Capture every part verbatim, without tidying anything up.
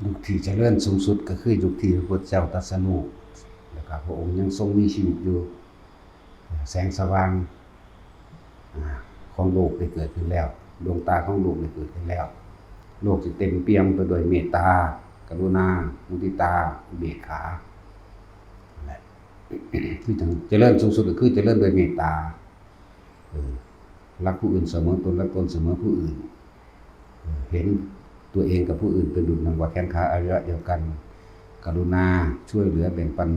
ยุคที่เจริญสูงสุดก็คือยุคที่พระพุทธเจ้าตรัสรู้ แล้วก็พระองค์ยังทรงมีชีวิตอยู่ แสงสว่าง อ่า ของโลกได้เกิดขึ้นแล้ว ดวงตาของโลกได้เกิดขึ้นแล้ว โลกจะเต็มเปี่ยมไปด้วยเมตตา กรุณา มุทิตา อุเบกขา นั่นแหละ คือจั่งเจริญสูงสุดก็คือเจริญด้วยเมตตา เออ รักผู้อื่นเสมอตน รักตนเสมอผู้อื่น เออ เห็นตัวเองกับผู้อื่นเป็นดุจดังว่าแขนขาอวัยวะเดียวกัน กรุณาช่วยเหลือแบ่งปัน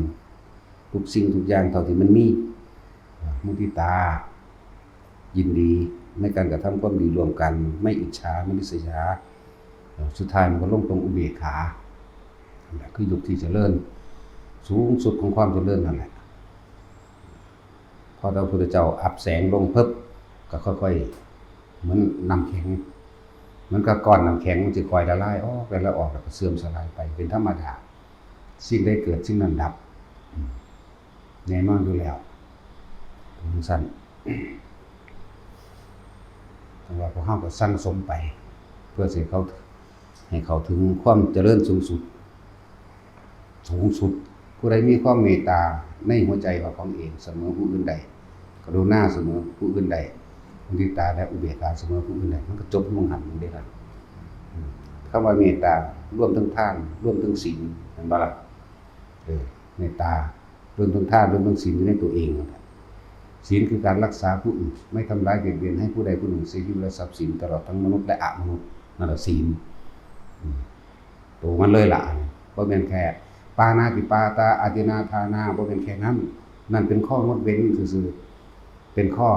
ทุกสิ่งทุกอย่างเท่าที่มันมี เออ มุทิตา ยินดีในการกระทำความดีร่วมกัน ไม่อิจฉา ไม่ริษยา เออ สุดท้ายมันก็ลงตรงอุเบกขา นั่นแหละคือยุคที่เจริญ สูงสุดของความเจริญนั่นแหละ พอพระพุทธเจ้าอับแสงลงปุ๊บ ก็ค่อยๆ เหมือนน้ำแข็ง เหมือนกับก้อนน้ำแข็งมันจะค่อยละลายออก ละลายออก แล้วก็เสื่อมสลายไป เป็นธรรมดา สิ่งใดเกิดสิ่งนั้นดับ อืม แน่นอนอยู่แล้ว เป็นจั่งซั้น แต่ว่าพวกเราก็สั่งสมไป เพื่อสิเข้า ให้เข้าถึงความเจริญสูงสุด สูงสุด ผู้ใดมีความเมตตาในหัวใจว่าของเอง เสมอผู้อื่นได้ กรุณาเสมอผู้อื่นได้ มุทิตาและอุเบกขาเสมอผู้อื่นได้ มันก็จบลงหั่นเด้ล่ะ อืม คำว่าเมตตารวมทั้งทาน รวมทั้งศีล เห็นบ่ล่ะ เออ เมตตา รวมทั้งทาน รวมทั้งศีลอยู่ในตัวเองนั่นแหละ ศีลคือการรักษาผู้อื่น ไม่ทำร้ายเบียดเบียนให้ผู้ใดผู้หนึ่งเสียชีวิตและทรัพย์สิน ตลอดทั้งมนุษย์และอมนุษย์ นั่นแหละศีล อืม ตัวมันเลยล่ะ บ่แม่นแค่ปาณาติปาตา อาทินนาทานา บ่แม่นแค่นั้น นั่นเป็นข้องดเว้นซื่อๆ เป็นข้อ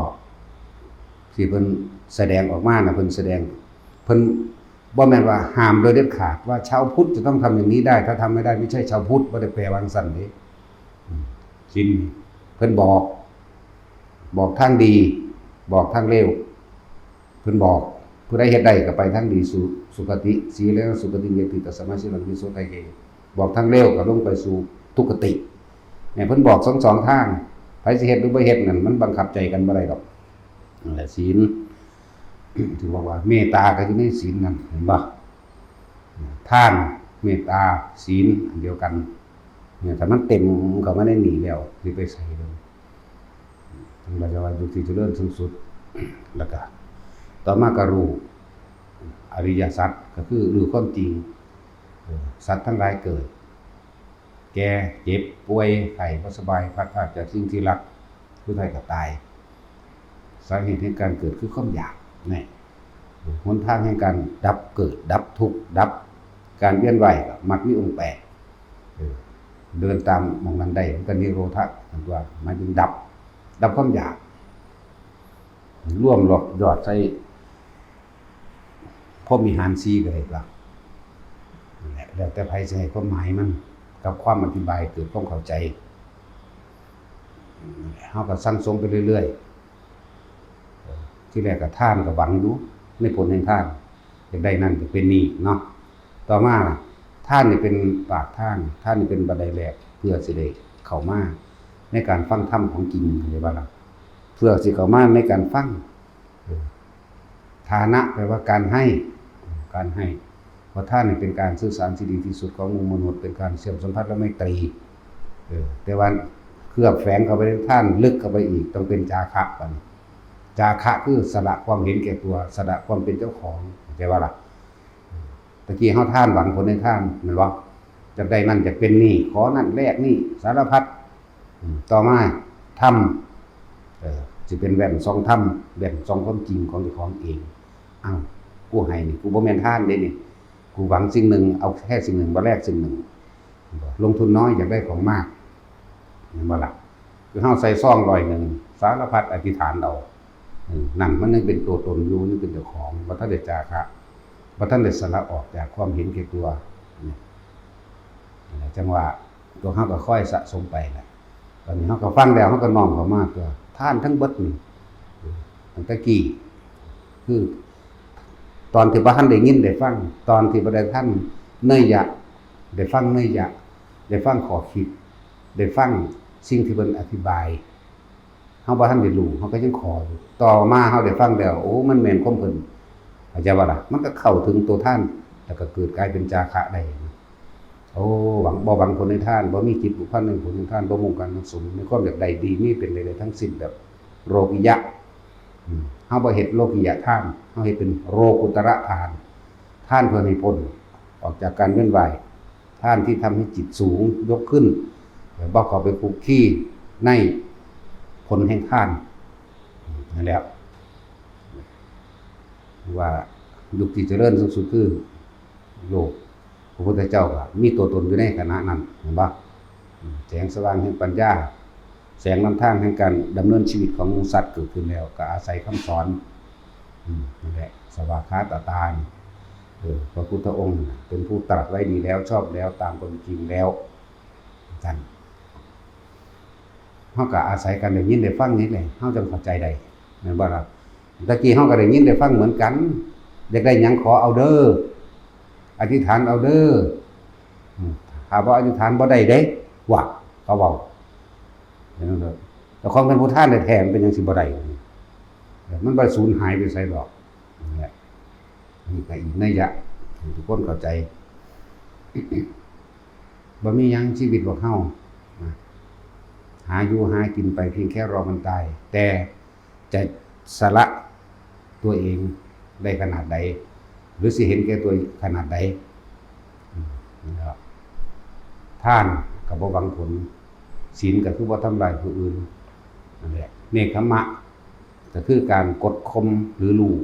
ที่เพิ่นแสดงออกมานะ เพิ่นแสดง เพิ่นบ่แม่นว่าห้ามโดยเด็ดขาดว่าชาวพุทธจะต้องทำอย่างนี้ได้ ถ้าทำไม่ได้ไม่ใช่ชาวพุทธ บ่ได้แปลว่าจั่งซั้นเด้ อืม ศีลนี่เพิ่นบอก บอกทางดี บอกทางเลว เพิ่นบอก ผู้ใดเฮ็ดได้ก็ไปทางดี สุ สุคติ สีเลนะสุคติง เยติ ตัสมา สีลัง วิโส ทะเย บอกทางเลวก็ลงไปสู่ทุคติ เนี่ย เพิ่นบอกสองสองทาง ไผสิเฮ็ดหรือบ่เฮ็ดนั่น มันบังคับใจกันบ่ได้ดอก นั่นแหละศีล ถึงบอกว่าเมตตาก็อยู่ในศีลนั่น เห็นบ่ ทาน เมตตา ศีล อันเดียวกัน เนี่ย ถ้ามันเต็มเข้ามาในนี่แล้ว สิไปไสเลย ถึงเราจะว่าอยู่ที่เจริญสูงสุด แล้วก็ ต่อมาก็รู้อริยสัจ ก็คือรู้ความจริง เออ สัตว์ทั้งหลายเกิด แก่ เจ็บ ป่วย ไข้ บ่สบาย พลัดพรากจากสิ่งที่รัก สุดท้ายก็ตาย สาเหตุแห่งการเกิดคือความอยาก นี่ หนทางแห่งการดับเกิด ดับทุกข์ ดับการเวียนว่าย ก็มรรคมีองค์แปด เออ เดินตามหม่องนั้นได้ มันก็นิโรธะ มันว่า หมายถึงดับ ดับความอยาก รวมหลอกหยอดใส่ พรหมวิหารสี่ก็ได้ละ นั่นแหละ แล้วแต่ไผสิให้ความหมายมัน กับความอธิบายเกิดความเข้าใจ เฮาก็สั่งสมไปเรื่อยๆ เออ ที่แรกก็ทานก็หวังอยู่ในผลแห่งทาน อยากได้นั่นอยากเป็นนี่เนาะ ต่อมาทานนี่เป็นปากทาง ทานนี่เป็นบันไดแรก เพื่อสิได้เข้ามาในการฟังธรรมของจริง เห็นบ่ล่ะ เพื่อสิเข้ามาในการฟัง เออ ทานะแปลว่าการให้ การให้ เพราะทานนี่เป็นการสื่อสารที่ดีที่สุดของหมู่มนุษย์ เป็นการเชื่อมสัมพันธ์และไมตรี เออ แต่ว่าเคลือบแฝงเข้าไปในทาน ลึกเข้าไปอีก ต้องเป็นจาคะบัดนี้ จาคะคือสละความเห็นแก่ตัว สละความเป็นเจ้าของ เข้าใจบ่ล่ะ ตะกี้เฮาทานหวังผลในทาน แม่นบ่ อยากได้นั่น อยากเป็นนี่ ขอนั่นแลกนี่ สารพัด อืม ต่อมา ธรรม เออ สิเป็นแว่นส่องธรรม แว่นส่องความจริงของเจ้าของเอง อ้าว กูให้นี่ กูบ่แม่นทานเด้นี่ กูหวังสิ่งหนึ่ง เอาแค่สิ่งหนึ่ง บ่แลกสิ่งหนึ่ง ลงทุนน้อย อยากได้ของมาก แม่นบ่ล่ะ คือเฮาใส่ซองร้อยหนึ่ง สารพัดอธิษฐานเอา อืม นั่นมันยังเป็นตัวตนอยู่ ยังเป็นเจ้าของ บ่ทันได้จาคะ บ่ทันได้สละออกจากความเห็นแก่ตัว นี่ นั่นแหละ จั่งว่า ตัวเฮาก็ค่อยสะสมไปแหละ ตอนนี้เฮาก็ฟังแล้ว เฮาก็น้อมเข้ามาตัว ทานทั้งเบิดนี่ ตั้งแต่กี้ คือ ตอนที่บ่ทันได้ยินได้ฟัง ตอนที่บ่ได้ทันนัยยะ ได้ฟังนัยยะ ได้ฟังข้อคิด ได้ฟังสิ่งที่เพิ่นอธิบาย เฮาบ่ทันได้รู้ เฮาก็ยังขออยู่ ต่อมาเฮาได้ฟังแล้ว โอ้ มันแม่นความเพิ่น เข้าใจบ่ล่ะ มันก็เข้าถึงตัวทาน แล้วก็เกิดกลายเป็นจาคะได้ โอ้ หวัง บ่หวังผลในทาน บ่มีจิตผูกพันในผลในทาน บ่มุ่งการสั่งสม ในความอยากได้ดี มีเป็นใดๆ ทั้งสิ้น แบบโลกิยะ อืม เฮาบ่เฮ็ดโลกิยะทาน เฮาเฮ็ดเป็นโลกุตระทาน ทานเพื่อให้พ้นออกจากการเวียนว่าย ทานที่ทำให้จิตสูงยกขึ้น บ่เข้าไปคุกคีในผลแห่งทาน นั่นแหละ ว่ายุคที่เจริญสูงสุดคือโลก พระพุทธเจ้าก็มีตัวตนอยู่ในขณะนั้น เห็นบ่ อืม แสงสว่างแห่งปัญญา แสงนำทางแห่งการดำเนินชีวิตของหมู่สัตว์เกิดขึ้นแล้ว ก็อาศัยคำสอน อืม นั่นแหละ สวากขาตตานี่ เออ พระพุทธองค์น่ะเป็นผู้ตรัสไว้ดีแล้ว ชอบแล้ว ตามความจริงแล้ว ท่าน เฮาก็อาศัยการได้ยินได้ฟังนี่แหละ เฮาจั่งเข้าใจได้ แม่นบ่ล่ะ? ตะกี้เฮาก็ได้ยินได้ฟังเหมือนกัน อยากได้หยังขอเอาเด้อ อธิษฐานเอาเด้อ อืม ถ้าบ่อธิษฐานบ่ได้เด้ ว่า เขาเว้า อย่างนั้นเด้อ แต่ของเป็นผู้ทานแท้ๆ มันเป็นหยังสิบ่ได้ มันบ่ได้สูญหายไปไสดอก นั่นแหละ นี่ก็อีกนัยยะให้ทุกคนเข้าใจ บ่มีหยังชีวิตพวกเฮานะ หาอยู่หากินไปเพียงแค่รอวันตาย แต่จะสละตัวเองได้ขนาดใด หรือสิเห็นแก่ตัวขนาดใด อืม นะครับ ทานก็บ่หวังผล ศีลก็คือบ่ทำลายผู้อื่น นั่นแหละ เนกขัมมะ ก็คือการกดข่มหรือรู้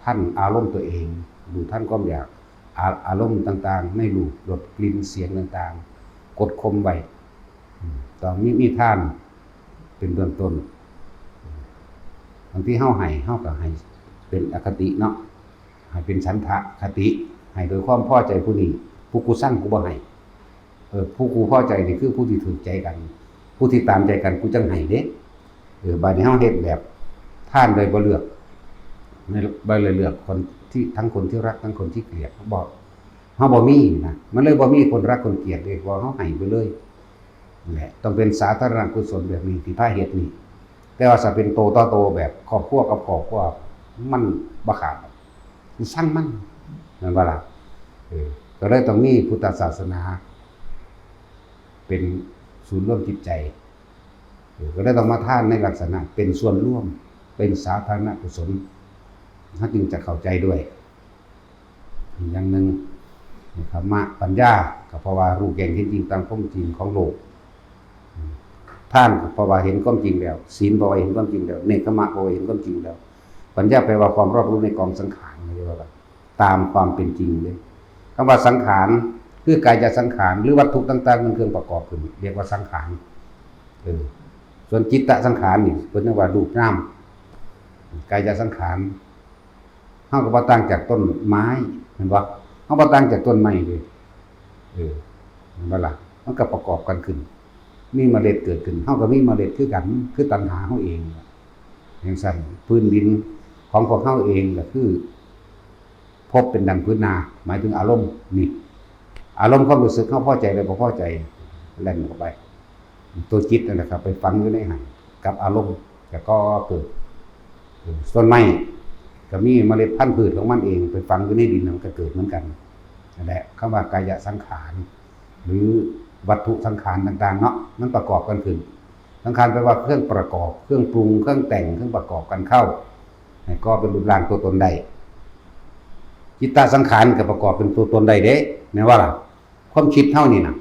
ทันอารมณ์ตัวเอง รู้ทันความอยาก อา- อารมณ์ต่างๆ ในรูป รส กลิ่น เสียงต่างๆ กดข่มไว้ อืม ต้องมี- มีทานเป็นเบื้องต้น บางทีเฮาให้ เฮาก็ให้เป็นอคติเนาะ ให้เป็นฉันทะคติ ให้โดยความพอใจผู้นี้ ผู้กูซังกูบ่ให้ เออ ผู้กูพอใจนี่คือผู้ที่ถูกใจกัน ผู้ที่ตามใจกันกูจั่งให้เด้ เออ บัดนี้เฮาเฮ็ดแบบทานโดยบ่เลือก บ่เลยเลือกคนที่ ทั้งคนที่รักทั้งคนที่เกลียด บ่ เฮาบ่มีนะ มันเลยบ่มีคนรักคนเกลียดเลย เพราะเฮาให้ไปเลย นั่นแหละ ต้องเป็นสาธารณกุศลแบบนี้ที่พระเฮ็ดนี่ แต่ว่าถ้าเป็นโตต่อโตแบบครอบครัวกับครอบครัว มันบ่ขาด มันซังมัน แม่นบ่ล่ะ? เออ ก็เลยต้องมีพุทธศาสนา เป็นศูนย์รวมจิตใจ เออ ก็เลยต้องมาทานในลักษณะเป็นส่วนรวม เป็นสาธารณกุศล เฮาจึงจะเข้าใจด้วย อย่างหนึ่ง เนกขัมมะ ปัญญา ก็เพราะว่ารู้แจ้งเห็นจริงตามความจริงของโลก ทานก็เพราะว่าเห็นความจริงแล้ว ศีลเพราะว่าเห็นความจริงแล้ว เนกขัมมะเพราะว่าเห็นความจริงแล้ว ปัญญาแปลว่าความรอบรู้ในกองสังขาร เรียกว่าตามความเป็นจริงเลย คำว่าสังขาร คือกายสังขาร หรือวัตถุต่างๆ เป็นเครื่องประกอบขึ้น เรียกว่าสังขาร เออ ส่วนจิตตสังขารนี่ เพิ่นเรียกว่ารูปนาม กายสังขาร เฮาก็บ่ต่างจากต้นไม้ แม่นบ่? เฮาบ่ต่างจากต้นไม้เลย เออ แม่นบ่ล่ะ? มันก็ประกอบกันขึ้น มีเมล็ดเกิดขึ้น เฮาก็มีเมล็ดคือกัน คือตัณหาเฮาเอง จั่งซั้น พื้นดินของพวกเฮาเองก็คือ ภพเป็นดังพื้นนา หมายถึงอารมณ์นี่ อารมณ์ความรู้สึกเฮาพอใจหรือบ่พอใจ แล่นออกไป ตัวจิตนั่นแหละครับ ไปฝังอยู่ในหั้น กับอารมณ์ แล้วก็เกิด ต้นไม้ก็มีเมล็ดพันธุ์พืชของมันเอง ไปฝังอยู่ในดิน มันก็เกิดเหมือนกัน นั่นแหละ คำว่ากายสังขาร หรือวัตถุสังขารต่างๆ เนาะ มันประกอบกันขึ้น สังขารแปลว่าเครื่องประกอบ เครื่องปรุง เครื่องแต่ง เครื่องประกอบกันเข้า ให้ก่อเป็นรูปร่างตัวตนได้ จิตตสังขารก็ประกอบเป็นตัวตนได้เด้ แม่นบ่ล่ะ? ความคิดเฮานี่น่ะ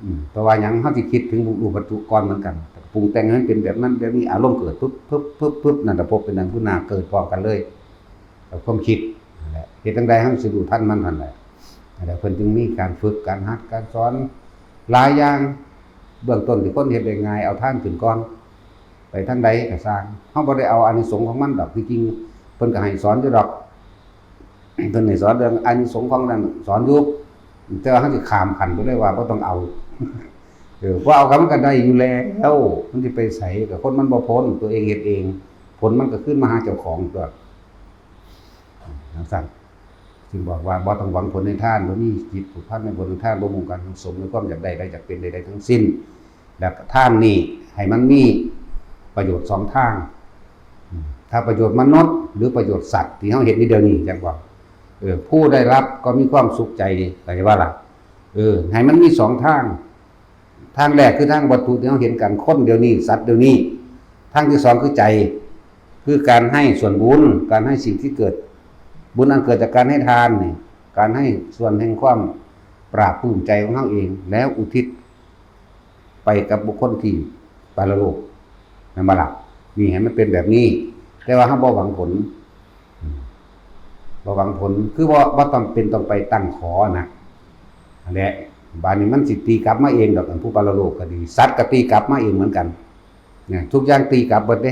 อืม เพราะว่าหยัง เฮาสิคิดถึงรูปวัตถุก่อนเหมือนกัน ปรุงแต่งให้มันเป็นแบบนั้นแบบนี้ อารมณ์เกิดปึ๊บปึ๊บปึ๊บปึ๊บ นั่นน่ะภพเป็นดังพื้นนา เกิดพร้อมกันเลย กับความคิดนั่นแหละ เฮ็ดจั่งใดเฮาสิรู้ทันมันหั่นแหละ นั่นแหละ เพิ่นจึงมีการฝึก การหัด การสอน หลายอย่าง เบื้องต้นที่คนเฮ็ดได้ง่าย เอาทานขึ้นก่อน ไปทางใดก็ซ่าง เฮาบ่ได้เอาอานิสงส์ของมันดอก ที่จริงเพิ่นก็ให้สอนอยู่ดอก เพิ่นให้สอนเรื่องอานิสงส์ของนั้น สอนอยู่ แต่ว่าเฮาสิข้ามขั้นไปเลยว่าบ่ต้องเอา เออ บ่เอาก็มันก็ได้อยู่แล้ว มันสิไปไส ก็คนมันบ่พ้น ตัวเองเฮ็ดเอง ผลมันก็คืนมาหาเจ้าของตั๊ว จั่งซั้น จึงบอกว่าบ่ต้องหวังผลในทาน บ่มีจิตผูกพันในผลในทาน บ่มุ่งการสั่งสมในความอยากได้ และอยากเป็นใดๆ ทั้งสิ้น แล้วก็ทานนี่ให้มันมีประโยชน์สองทาง อืม ถ้าประโยชน์มนุษย์หรือประโยชน์สัตว์ที่เฮาเห็นอยู่เดี๋ยวนี้ จั่งว่า เออ ผู้ได้รับก็มีความสุขใจ เข้าใจบ่ล่ะ? เออ ให้มันมีสองทาง ทางแรกคือทางวัตถุที่เราเห็นกัน คนเดี๋ยวนี้ สัตว์เดี๋ยวนี้ ทางที่สองคือใจ คือการให้ส่วนบุญ การให้สิ่งที่เกิด บุญอันเกิดจากการให้ทานนี่ การให้ส่วนแห่งความปราบปลื้มใจของเราเอง แล้วอุทิศไปกับบุคคลที่ปรโลก แม่นบ่ล่ะ? นี่ให้มันเป็นแบบนี้ แต่ว่าเราบ่หวังผล อืม บ่หวังผล คือบ่ บ่ต้องเป็นต้องไปตั้งขอนะ นั่นแหละ บาดนี้มันสิตีกลับมาเองดอก อันผู้ปรโลกก็ดี สัตว์ก็ตีกลับมาเองเหมือนกัน เนี่ย ทุกอย่างตีกลับเบิดเด้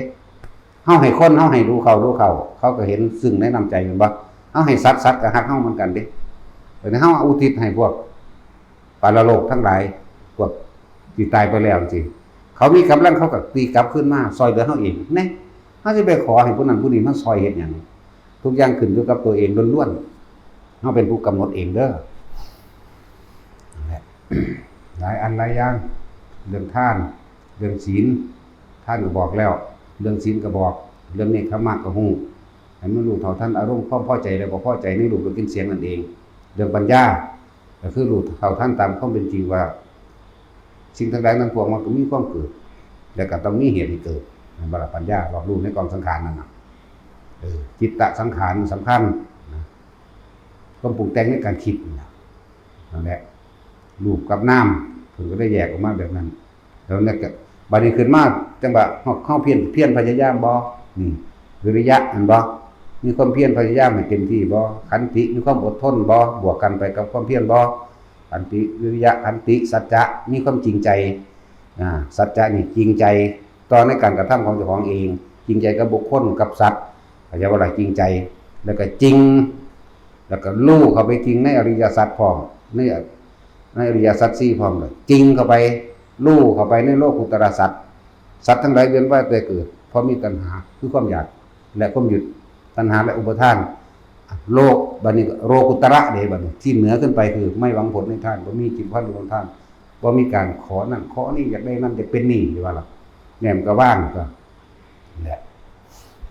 เฮาให้คน เฮาให้รู้เข้า รู้เข้า เขาก็เห็นซึ่งในน้ำใจแม่นบ่ เฮาให้สัตว์ สัตว์ก็ฮักเฮาเหมือนกันเด้ แต่เฮาอุทิศให้พวกปรโลกทั้งหลาย พวกที่ตายไปแล้วจังซี้ เขามีกำลังเขาก็ตีกลับคืนมาซอยเหลือเฮาเอง แน่ เฮาสิไปขอให้ผู้นั้นผู้นี้มาซอยเฮ็ดหยัง ทุกอย่างขึ้นอยู่กับตัวเองล้วนๆ เฮาเป็นผู้กำหนดเองเด้อ นั่นแหละ หลายอันหลายอย่าง เรื่องทาน เรื่องศีล ทานก็บอกแล้ว เรื่องศีลก็บอก เรื่องเนกขัมมะก็ฮู้ ให้มันรู้เท่าทันอารมณ์ความพอใจและบ่พอใจในรูปรสกลิ่นเสียงนั่นเอง เรื่องปัญญา ก็คือรู้เท่าทันตามความเป็นจริงว่า สิ่งทั้งหลายทั้งปวงมันก็มีความเกิด และก็ต้องมีเหตุให้เกิด แม่นบ่ล่ะ ปัญญารอบรู้ในกองสังขารนั่นน่ะ เออ จิตตสังขารสำคัญนะ ความปรุงแต่งในการคิดนี่ล่ะ นั่นแหละ รูปกับนาม เพิ่นก็ได้แยกออกมาแบบนั้น แล้วเนี่ยก็ บัดนี้ขึ้นมา จังว่า เฮา เฮาเพียร เพียรพยายามบ่ นี่ วิริยะ หั่นบ่ มีความเพียรพยายามให้เต็มที่บ่ ขันติ มีความอดทนบ่ บวกกันไปกับความเพียรบ่ ขันติ วิริยะ ขันติ สัจจะ มีความจริงใจ อ่า สัจจะนี่จริงใจต่อในการกระทำของเจ้าของเอง จริงใจกับบุคคล กับสัตว์ เข้าใจบ่ล่ะ จริงใจ แล้วก็จริง แล้วก็รู้เข้าไปจริงในอริยสัจพร้อม ใน ในอริยสัจสี่พร้อมเลย จริงเข้าไป รู้เข้าไปในโลกุตตรสัจ สัตว์ทั้งหลายเวียนว่ายแต่เกิด เพราะมีตัณหา คือความอยาก และความยึด ตัณหาและอุปาทาน โลก บัดนี้โลกุตตระเด้ บัดนี้ ที่เหนือขึ้นไปคือไม่หวังผลในทาน บ่มีจิตพันธ์ลงทาน บ่มีการขอนั่นขอนี่ อยากได้นั่น อยากเป็นนี่ อยู่ว่าล่ะ แหนมก็ว่างก็ แหละ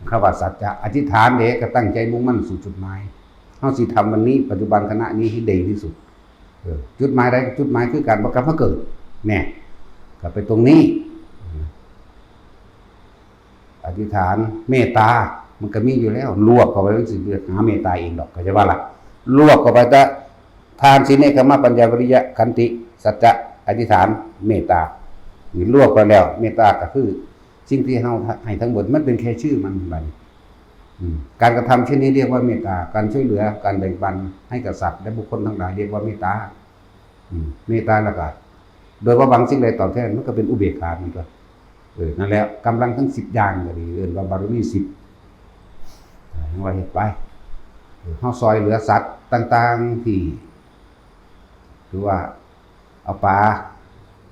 คำว่าสัจจะ อธิษฐานเด้ ก็ตั้งใจมุ่งมั่นสู่จุดหมาย เฮาสิทำวันนี้ ปัจจุบันขณะนี้ให้ดีที่สุด เออ จุดหมายใด จุดหมายคือการบ่กลับมาเกิด แน่ ก็ไปตรงนี้ อธิษฐาน เมตตา มันก็มีอยู่แล้ว รวบเข้าไป มันสิหาเมตตาเองดอก เข้าใจบ่ล่ะ รวบเข้าไปแต่ทาน ศีล เนกขัมมะ ปัญญา วิริยะ ขันติ สัจจะ อธิษฐาน เมตตา นี่รวบกันแล้ว เมตตาก็คือ สิ่งที่เฮาให้ทั้งหมด มันเป็นแค่ชื่อมันบัดนี้ อืม การกระทำเช่นนี้เรียกว่าเมตตา การช่วยเหลือ การแบ่งปันให้กับสัตว์และบุคคลทั้งหลายเรียกว่าเมตตา อืม เมตตาแล้วก็ โดยบ่หวังสิ่งใดตอบแทน มันก็เป็นอุเบกขาเหมือนกัน เออ นั่นแหละ กำลังทั้งสิบอย่างก็ดี เอิ้นว่าบารมีสิบ เออ ยังว่าเฮ็ดไป เออ เฮาซอยเหลือสัตว์ต่างๆ ที่ หรือว่าเอาปลา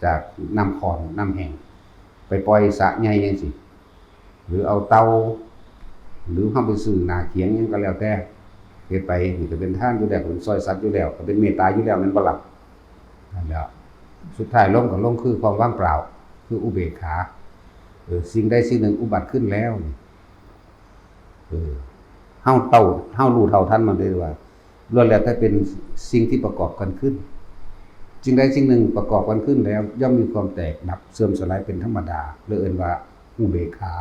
จากน้ำขอน น้ำแห้ง ไปปล่อยสระใหญ่จังซี้ หรือเอาเต่า หรือเฮาไปซื้อหน้าเขียงหยังก็แล้วแต่ เฮ็ดไป นี่ก็เป็นทานอยู่แล้ว เป็นซอยสัตว์อยู่แล้ว ก็เป็นเมตตาอยู่แล้ว แม่นบ่ล่ะ นั่นแหละ สุดท้ายลงก็ลงคือความว่างเปล่า คืออุเบกขา เออ สิ่งใดสิ่งหนึ่งอุบัติขึ้นแล้วนี่ เออ เฮาเต้า เฮารู้เท่าทันมันเลยว่า ล้วนแล้วแต่เป็นสิ่งที่ประกอบกันขึ้น สิ่งใดสิ่งหนึ่งประกอบกันขึ้นแล้ว ย่อมมีความแตกดับเสื่อมสลายเป็นธรรมดา เลยเอิ้นว่าอุเบกขา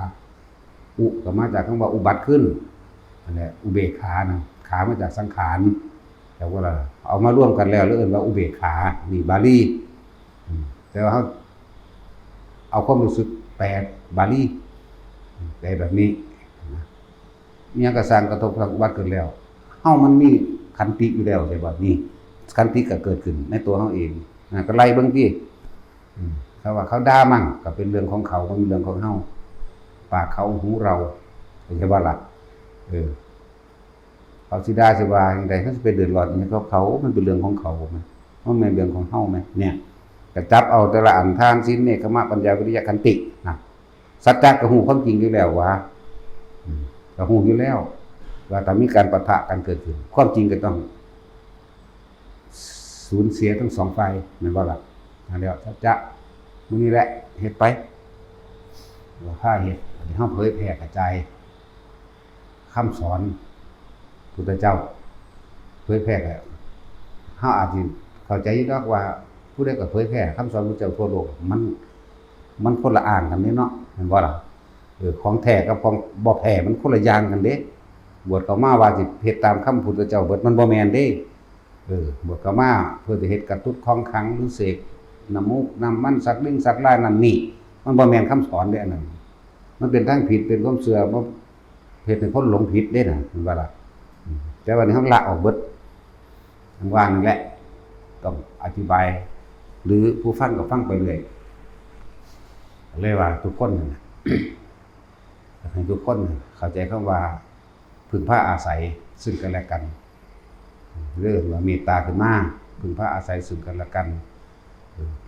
อุก็มาจากคำว่าอุบัติขึ้น นั่นแหละ อุเบกขานะ ขามาจากสังขาร แต่ว่าเราเอามารวมกันแล้ว เลยเอิ้นว่าอุเบกขา นี่บาลี อืม แต่ว่าเฮาเอาความรู้สึกแปลบาลี แปลแบบนี้นะ อิหยังก็ซ่างกระทบซ่างอุบัติขึ้นแล้ว เฮามันมีขันติอยู่แล้ว ใช่บ่ นี่ ขันติก็เกิดขึ้นในตัวเฮาเองนะ ก็ไล่เบิ่งติ อืม ถ้าว่าเขาด่ามั่งก็เป็นเรื่องของเขา บ่แม่นเรื่องของเฮา ปากเขาหูเรา ใช่บ่ล่ะ เออ เขาสิด่าสิว่าจั่งใด เขาสิไปเดือดร้อนอิหยังกับเขา มันเป็นเรื่องของเขา มัน มันแม่นเรื่องของเฮาไหม เนี่ย ก็จับเอาแต่ละอัน ทาน ศีล เนกขัมมะ ปัญญา วิริยะ ขันติ นะ สัจจะก็ฮู้ความจริงอยู่แล้วว่า อืม ก็ฮู้อยู่แล้ว ว่าถ้ามีการปะทะกันเกิดขึ้น ความจริงก็ต้องสูญเสียทั้งสองฝ่าย แม่นบ่ล่ะ นั่นแหละ สัจจะ มื้อนี้แหละ เฮ็ดไป ว่าพาเฮ็ด อันนี้เฮาเผยแพร่กระจาย คำสอนพุทธเจ้า เผยแพร่แล้ว เฮาอาจสิ เข้าใจอยู่ดอกว่าผู้ใดก็เผยแพร่คำสอนพระเจ้าทั่วโลก มัน มันคนละอ่างกันเด้เนาะ แม่นบ่ล่ะ? เออ ของแท้กับของบ่แท้มันคนละอย่างกันเด้ บวชเข้ามาว่าสิเฮ็ดตามคำพุทธเจ้าเบิด มันบ่แม่นเด้ เออ บวชเข้ามาเพื่อสิเฮ็ดกระตุ้ดของขลังหรือเสกน้ำมูกน้ำมันสักลิ้นสักลายนั่นนี่ มันบ่แม่นคำสอนเด้อันนั้น มันเป็นทางผิด เป็นความเชื่อ บ่ เฮ็ดให้คนหลงผิดเด้น่ะ แม่นบ่ล่ะ? อืม แต่ว่านี่เฮาละออกเบิด จั่งว่านั่นแหละ ต้องอธิบาย หรือผู้ฟังก็ฟังไปเรื่อย เลยว่าทุกคนนั่นน่ะ อยากให้ทุกคนเข้าใจคำว่าพึ่งพาอาศัยซึ่งกันและกัน เรื่องว่าเมตตาขึ้นมา พึ่งพาอาศัยซึ่งกันและกัน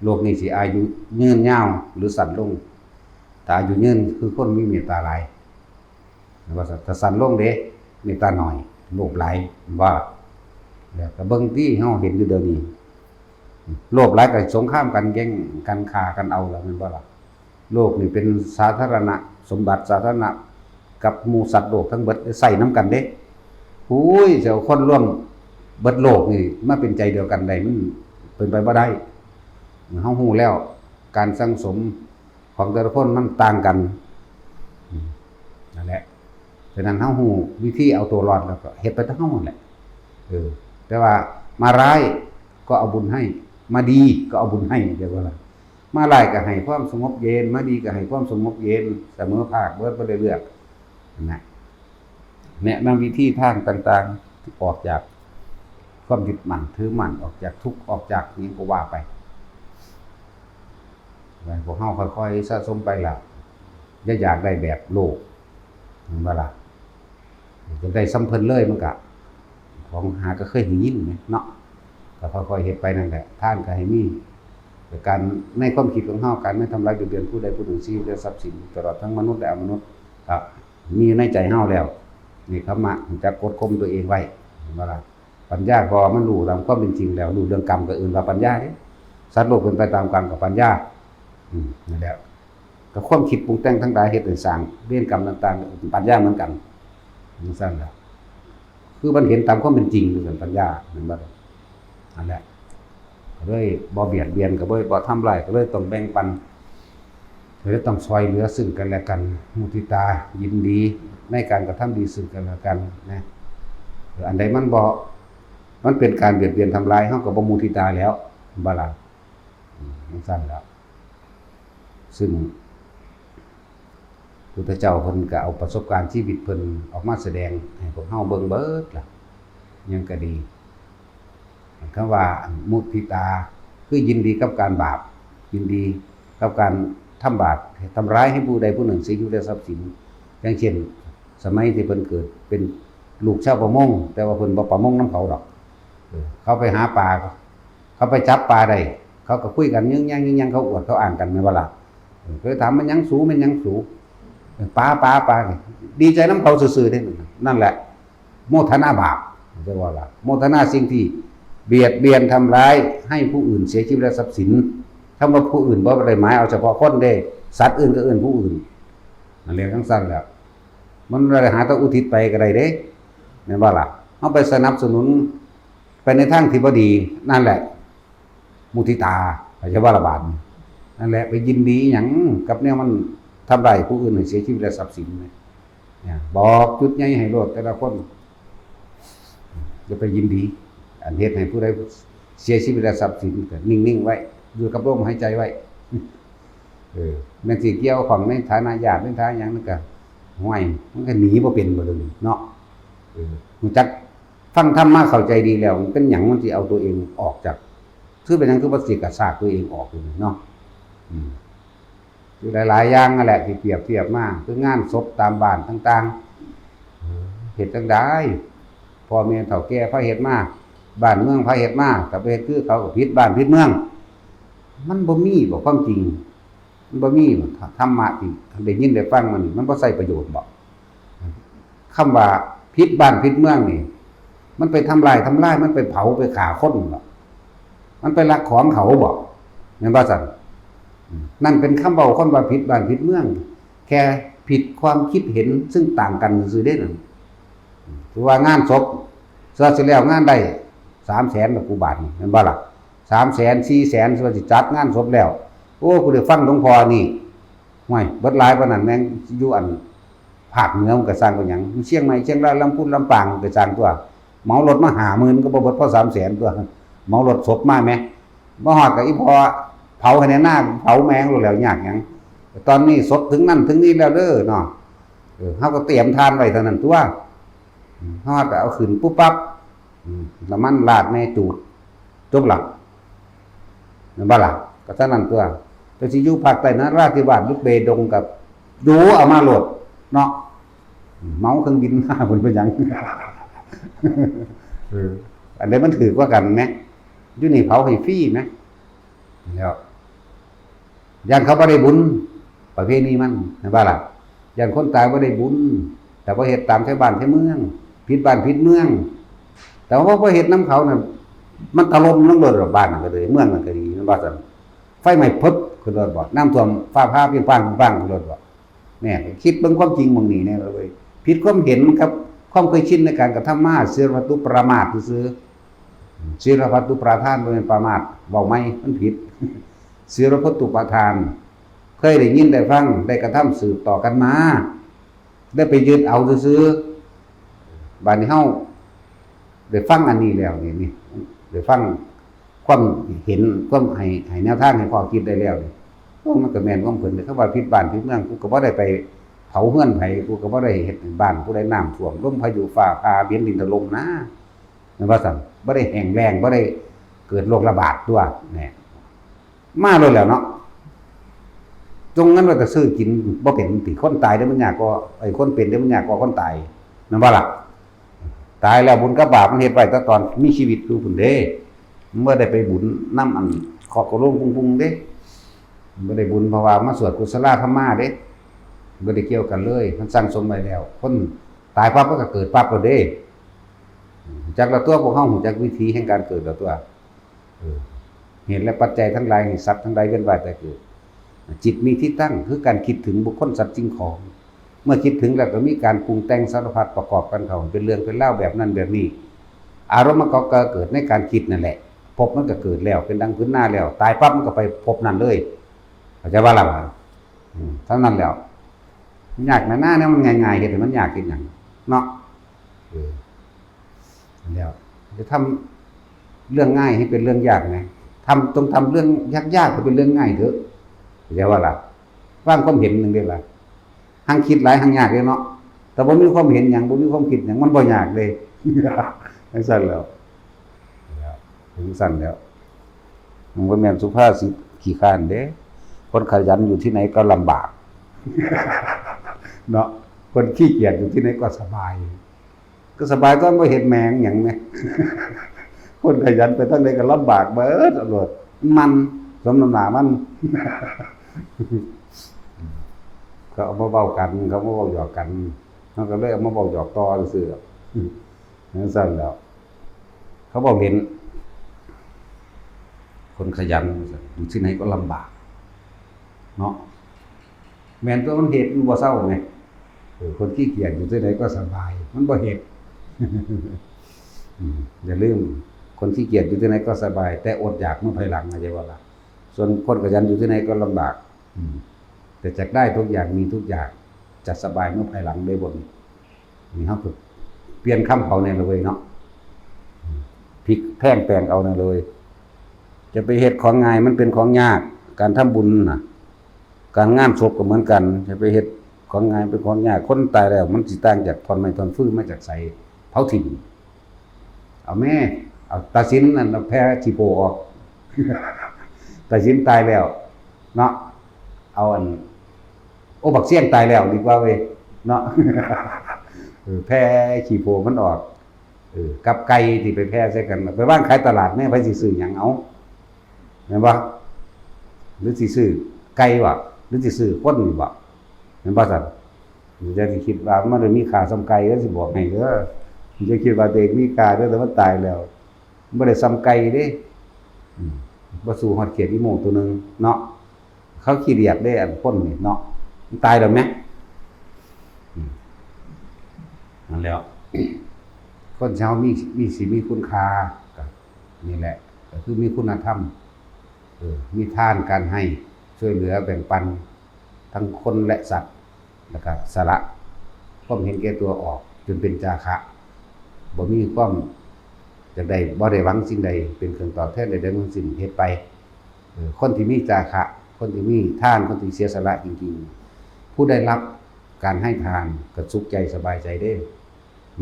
โลกนี้สิอายุยืนยาวหรือสั้นลง ถ้าอายุยืนคือคนมีเมตตาหลาย ว่าซั่น ถ้าสั้นลงเด้ เมตตาน้อย โลภหลาย ว่า แล้วก็เบิ่งที่เฮาเห็นอยู่เดี๋ยวนี้ โลภหลายก็สงครามกัน แย่งกัน ฆ่ากันเอาแล้ว แม่นบ่ล่ะ? โลกนี่เป็นสาธารณะสมบัติสาธารณะ กับหมู่สัตว์โลกทั้งเบิด ใช้นำกันเด้ อุ้ย สิเอาคนร่วมเบิดโลกนี่มาเป็นใจเดียวกันได้ มันเป็นไปบ่ได้ เฮาฮู้แล้ว การสั่งสมของแต่ละคนมันต่างกัน อืม นั่นแหละ ฉะนั้นเฮาฮู้วิธีเอาตัวรอดแล้วก็เฮ็ดไปแต่เฮานั่นแหละ เออ แต่ว่ามาร้ายก็เอาบุญให้ มาดีก็เอาบุญให้ เรียกว่าอะไร? มาร้ายก็ให้ความสงบเย็น มาดีก็ให้ความสงบเย็น เสมอภาค เบิดบ่ได้เลือก นั่นแหละ แนะนำวิธีทางต่างๆ ที่ออกจากความยึดมั่นถือมั่น ออกจากทุกข์ ออกจากหยังก็ว่าไป ให้พวกเฮาค่อยๆ สะสมไปล่ะ อย่าอยากได้แบบโลก แม่นบ่ล่ะ? อยากได้ส่ำเพิ่นเลยมันก็ ของหาก็เคยได้ยินแหมเนาะ ก็ค่อยๆ เฮ็ดไปนั่นแหละ ทานก็ให้มี แต่การ ในความคิดของเฮา การไม่ทำร้ายเบียดเบียนผู้ใดผู้หนึ่ง ชีวิตและทรัพย์สิน ตลอดทั้งมนุษย์และอมนุษย์ ก็มีอยู่ในใจเฮาแล้ว นี่ ธรรมะ รู้จักกดข่มตัวเองไว้ แม่นบ่ล่ะ? ปัญญา เพราะว่ามันรู้ตามความเป็นจริงแล้ว รู้เรื่องกรรมก็เอิ้นว่าปัญญาเด้ สัตว์โลกเป็นไปตามกรรมกับปัญญา อืม นั่นแหละ ก็ความคิดปรุงแต่งทั้งหลายเฮ็ดให้สร้างเวรกรรมต่างๆ ปัญญาเหมือนกัน จั่งซั้นล่ะ คือมันเห็นตามความเป็นจริง จั่งซั้น ปัญญา แม่นบ่ล่ะ? นั่นแหละ ก็เลยบ่เบียดเบียน ก็เลยบ่ทำร้าย ก็เลยต้องแบ่งปัน ก็เลยต้องช่วยเหลือซึ่งกันและกัน มุทิตา ยินดีในการกระทำดีซึ่งกันและกันนะ เออ อันใดมันบ่ มันเป็นการเบียดเบียนทำร้าย เฮาก็บ่มุทิตาแล้ว แม่นบ่ล่ะ? อืม จั่งซั้นล่ะ ซึ่งพุทธเจ้าเพิ่นก็เอาประสบการณ์ชีวิตเพิ่นออกมาแสดงให้พวกเฮาเบิ่งเบิดล่ะ หยังก็ดี คำว่ามุทิตา คือยินดีกับการบาป ยินดีกับการทำบาป ทำร้ายให้ผู้ใดผู้หนึ่งเสียชีวิตและทรัพย์สิน อย่างเช่น สมัยที่เพิ่นเกิดเป็นลูกชาวประมง แต่ว่าเพิ่นบ่ประมงนำเขาดอก เออ เขาไปหาปลา เขาไปจับปลาได้ เขาก็คุยกัน ยึ่งยังยึ่งยัง เขาอวดเขาอ้างกัน แม่นบ่ล่ะ? เออ ก็เลยถาม แม่นหยังสู แม่นหยังสู เออ ปลา ปลา ปลา ดีใจนำเขาซื่อๆ เด้ นั่นแหละ โมทนาบาป เรียกว่าล่ะ โมทนาสิ่งที่เบียดเบียนทำร้ายให้ผู้อื่นเสียชีวิตและทรัพย์สิน คำว่าผู้อื่นบ่ได้หมายเอาเฉพาะคนเด้ สัตว์อื่นก็เอิ้นผู้อื่น นั่นเรียกจั่งซั้นแหละ มันบ่ได้หาแต่อุทิศไปก็ได้เด้ แม่นบ่ล่ะ? เฮาไปสนับสนุนไปในทางที่บ่ดี นั่นแหละ มุทิตา เข้าใจบ่ล่ะบาดนี้? นั่นแหละ ไปยินดีอิหยังกับแนวมันทำร้ายผู้อื่นให้เสียชีวิตและทรัพย์สินเนี่ย เนี่ย บอกจุดใหญ่ให้โลดแต่ละคน อย่าไปยินดี อันเฮ็ดให้ผู้ใดเสียชีวิตและทรัพย์สิน ก็นิ่งๆ ไว้ อยู่กับลมหายใจไว้ เออ แม่นสิเกี่ยวข้องในฐานะญาติ ในฐานะหยังนั่นก็ ห้วย มันก็หนีบ่เป็นบ่เดี๋ยวนี้เนาะ เออ รู้จักฟังธรรมมาเข้าใจดีแล้ว มันเป็นหยังมันสิเอาตัวเองออกจาก คือเป็นหยังคือบ่สิกระชากตัวเองออกอยู่นี่เนาะ อืม อยู่หลายๆ อย่างนั่นแหละที่เปรียบเทียบมา คืองานศพตามบ้านต่างๆ เฮ็ดจั่งใด พ่อแม่เฒ่าแก่พาเฮ็ดมา บ้านเมืองพาเฮ็ดมา ถ้าไปเฮ็ดคือเขาก็ผิดบ้านผิดเมือง มันบ่มีบ่ความจริง มันบ่มีบ่ ธรรมะที่ได้ยินได้ฟังมัน มันบ่ใช้ประโยชน์บ่ คำว่าผิดบ้านผิดเมืองนี่ มันไปทำลาย ทำลาย มันไปเผา ไปฆ่าคนบ่ มันไปลักของเขาบ่ แม่นบ่ซั่น? อืม นั่นเป็นคำเว้าคนว่าผิดบ้านผิดเมือง แค่ผิดความคิดเห็นซึ่งต่างกันซื่อๆ เด้นั่น อืม ถือว่างานศพ เสียสิแล้วงานได้สามแสนแล้วกูบาดนี่ แม่นบ่ล่ะ? สามแสน สี่แสน สิว่าสิจัดงานศพแล้ว โอ้ กูได้ฟังหลวงพ่อนี่ ห่วย เบิดหลายปานนั้น แม่งอยู่อันภาคเหนือมันก็สร้างเป็นหยัง เชียงใหม่ เชียงราย ลำพูน ลำปาง ก็สร้างตัว เหมารถมาห้าหมื่นก็บ่เบิดพอสามแสนตัว เหมารถศพมาแหม มาฮอดก็อีพ่อเผาให้แน่หน้า เผาแม่งโลดแล้ว ยากหยัง ตอนนี้ศพถึงนั่นถึงนี่แล้วเด้อเนาะ เออ เฮาก็เตรียมทานไว้เท่านั้นตัว อืม ฮอดก็เอาขึ้นปุ๊บปั๊บ อืม น้ำมันราดแม่จูด จบละ แม่นบ่ล่ะ ก็เท่านั้นตัว แต่สิอยู่ภาคใต้นราธิวาสหรือเปดงกับ ดูเอามาโลดเนาะ อืม เหมาเครื่องบินมา เพิ่นเป็นหยัง เออ อันใดมันถือกว่ากันแหม อยู่นี่เผาให้ฟรีแหม แล้ว ย่านเขาบ่ได้บุญ ประเพณีมัน แม่นบ่ล่ะ ย่านคนตายบ่ได้บุญ แต่บ่เฮ็ดตามไทบ้านไทเมือง ผิดบ้านผิดเมือง แต่ว่าบ่เฮ็ดนำเขาน่ะ มันถล่มลงโลดดอก บ้านนั้นก็ดี เมืองนั้นก็ดี แม่นบ่ซั่น ไฟไหม้พึบขึ้นโลดบ่ น้ำท่วมฟ้าผ่าเปรี้ยงป้างเปรี้ยงป้างขึ้นโลดบ่ เนี่ย คิดเบิ่งความจริงหม่องนี้แหน่เว้ย ผิดความเห็นกับความเคยชินในการกระทำมา ศีลพัตตุปรามาสซื่อๆ ศีลพัตตุปาทานบ่แม่นปรามาส เว้าใหม่ มันผิด ศีลพัตตุปาทาน เคยได้ยินได้ฟัง ได้กระทำสืบต่อกันมา ได้ไปยึดเอาซื่อๆ บาดนี้เฮาได้ฟังอันนี้แล้วนี่ นี่ ได้ฟังความเห็น ความให้ ให้แนวทางให้ข้อคิดได้แล้วนี่ โอ้ มันก็แม่นของเพิ่นเด้ คำว่าผิดบ้านผิดเมือง กูก็บ่ได้ไปเผาเฮือนไผ กูก็บ่ได้เฮ็ดให้บ้านผู้ใดน้ำท่วม ลมพายุฟ้าผ่า แผ่นดินถล่มนะ แม่นบ่ซั่น บ่ได้แห้งแล้ง บ่ได้เกิดโรคระบาดตัว แหน่ มาโลดแล้วเนาะ จงเงินไว้แต่ซื้อกินบ่เป็นติ คนตายเด้มันยากกว่า ไอ้คนเป็นเด้มันยากกว่าคนตาย แม่นบ่ล่ะ ตายแล้วบุญกับบาปมันเฮ็ดไว้แต่ตอนมีชีวิตอยู่พุ้นเด้ มันบ่ได้ไปบุญนำอันเคาะกะโหลงปุ้งๆเด้ บ่ได้บุญเพราะว่ามาสวดกุศลาธรรมาเด้ บ่ได้เกี่ยวกันเลย มันสั่งสมไว้แล้ว คนตายปั๊บมันก็เกิดปั๊บโลดเด้ จักละตัว พวกเฮาฮู้จักวิธีแห่งการเกิดละตัว เออ เหตุและปัจจัยทั้งหลายให้สัตว์ทั้งหลายเวียนว่ายตายเกิด จิตมีที่ตั้ง คือการคิดถึงบุคคลสัตว์สิ่งของ เมื่อคิดถึงแล้วก็มีการปรุงแต่งสารพัดประกอบกันเข้า เป็นเรื่องเป็นราวแบบนั้นแบบนี้ อารมณ์มันก็เกิดในการคิดนั่นแหละ ภพมันก็เกิดแล้ว เป็นดังผืนนาแล้ว ตายปั๊บมันก็ไปภพนั้นเลย เข้าใจบ่ล่ะวะ อืม เท่านั้นแล้ว ยากนะ หน้าเนี่ยมันง่ายๆ เฮ็ดให้มันยากเฮ็ดหยัง เนาะ เออ แล้ว จะทำเรื่องง่ายให้เป็นเรื่องยากนะ ทำ ต้องทำเรื่องยากๆ ให้เป็นเรื่องง่ายเถอะ เข้าใจบ่ล่ะ วางความเห็นหนึ่งเด้ล่ะ หั่งคิดหลายหั่งยากเด้เนาะ แต่บ่มีความเห็นหยัง บ่มีความคิดหยัง มันบ่ยากเลย จั่งซั่นแล้ว ถึงซั่นแล้ว มันบ่แม่นสุภาษิตขี้คร้านเด้ คนขยันอยู่ที่ไหนก็ลำบาก เนาะ คนขี้เกียจอยู่ที่ไหนก็สบาย ก็สบายตอนบ่เฮ็ดแม่งหยังแหม คนขยันไปทางใดก็ลำบากเบิดโลด มัน สมน้ำหน้ามัน เขาเอามาเว้ากัน เขามาเว้าหยอกกัน เขาก็เลยเอามาเว้าหยอกต่อซื่อๆ จั่งซั่นแหล้ว เขาเว้าเล่น คนขยันอยู่ที่ไหนก็ลำบาก เนาะ แม่นตัว มันเฮ็ดอยู่บ่เซาแหม เออ คนขี้เกียจอยู่ที่ไหนก็สบาย มันบ่เฮ็ด อืม อย่าลืม คนขี้เกียจอยู่ที่ไหนก็สบาย แต่อดอยากเมื่อภายหลัง เข้าใจบ่ล่ะ ส่วนคนขยันอยู่ที่ไหนก็ลำบาก อืม แต่จักได้ทุกอย่าง มีทุกอย่าง จะสบายเมื่อภายหลังเด้บ่นี่ นี่เฮาก็เปลี่ยนคำเขาแหน่ละเว้ยเนาะ พลิกแพลงแปลงเอาแหน่ละเว้ย จะไปเฮ็ดของง่ายมันเป็นของยาก การทำบุญน่ะ การงานศพก็เหมือนกัน จะไปเฮ็ดของง่ายเป็นของยาก คนตายแล้วมันสิต่างจากท่อนไม้ท่อนฟืนมาจากไส เผาถิ่ม เอาแม่ เอาตาสินนั่น เอาแผ่ขี้โพออก ตาสินตายแล้ว เนาะ เอาอัน โอ้ บักเสี้ยงตายแล้วดีกว่าเว้ย เนาะ เออ แผ่ขี้โพมันออก เออ กับไก่ที่ไปแผ่ใส่กัน ไปวางขายตลาดแม่ ไผสิซื้อหยังเอา แม่นบ่ หรือสิซื้อไก่บ่ หรือสิซื้อคนนี่บ่ แม่นบ่ซั่น อย่าสิคิดว่ามันได้มีค่าส่ำไก่ แล้วสิบอกให้เด้อ อย่าคิดว่าตัวเองมีค่าเด้อ แต่มันตายแล้ว บ่ได้ส่ำไก่เด้ อืม บ่สู้ฮอดเขียดอีโม่ตัวหนึ่งเนาะ เขาขี้เดียดเด้ อันคนนี่เนาะ มันตายแล้วแหม อืม นั่นแหล้ว คนเฮามี มีสิมีคุณค่า ก็นี่แหละ คือมีคุณธรรม เออ มีทานการให้ ช่วยเหลือแบ่งปัน ทั้งคนและสัตว์ แล้วก็สละความเห็นแก่ตัวออก จนเป็นจาคะ บ่มีความอยากได้ บ่ได้หวังสิ่งใดเป็นเครื่องตอบแทนใดๆทั้งสิ้น เฮ็ดไป เออ คนที่มีจาคะ คนที่มีทาน คนที่เสียสละจริงๆ ผู้ได้รับการให้ทานก็สุขใจสบายใจเด้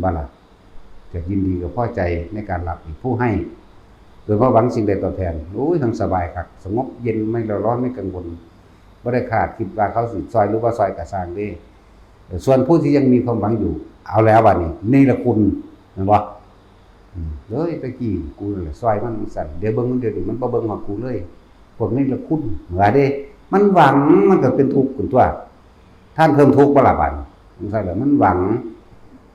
บ่ล่ะ ก็ยินดีกับพอใจในการรับอีก ผู้ให้ โดยบ่หวังสิ่งใดตอบแทน โอ้ย ทั้งสบายคัก สงบเย็น ไม่เร่าร้อน ไม่กังวล บ่ได้คาดคิดว่าเขาสิซอยหรือบ่ซอยกะซ่างเด้ เออ ส่วนผู้ที่ยังมีความหวังอยู่ เอาแล้วบัดนี้ เนรคุณ แม่นบ่ อืม เฮ้ย ตะกี้กูนั่นแหละซอยมันจั่งซั้น เดี๋ยวเบิ่งมัน เดี๋ยวนี้มันบ่เบิ่งฮอดกูเลย พวกเนรคุณ ว่าเด้ มันหวัง มันก็เป็นทุกข์ขึ้นตั๊ว ทานเพิ่มทุกข์บ่ล่ะบัดนี้ จั่งซั้นแหละ มันหวัง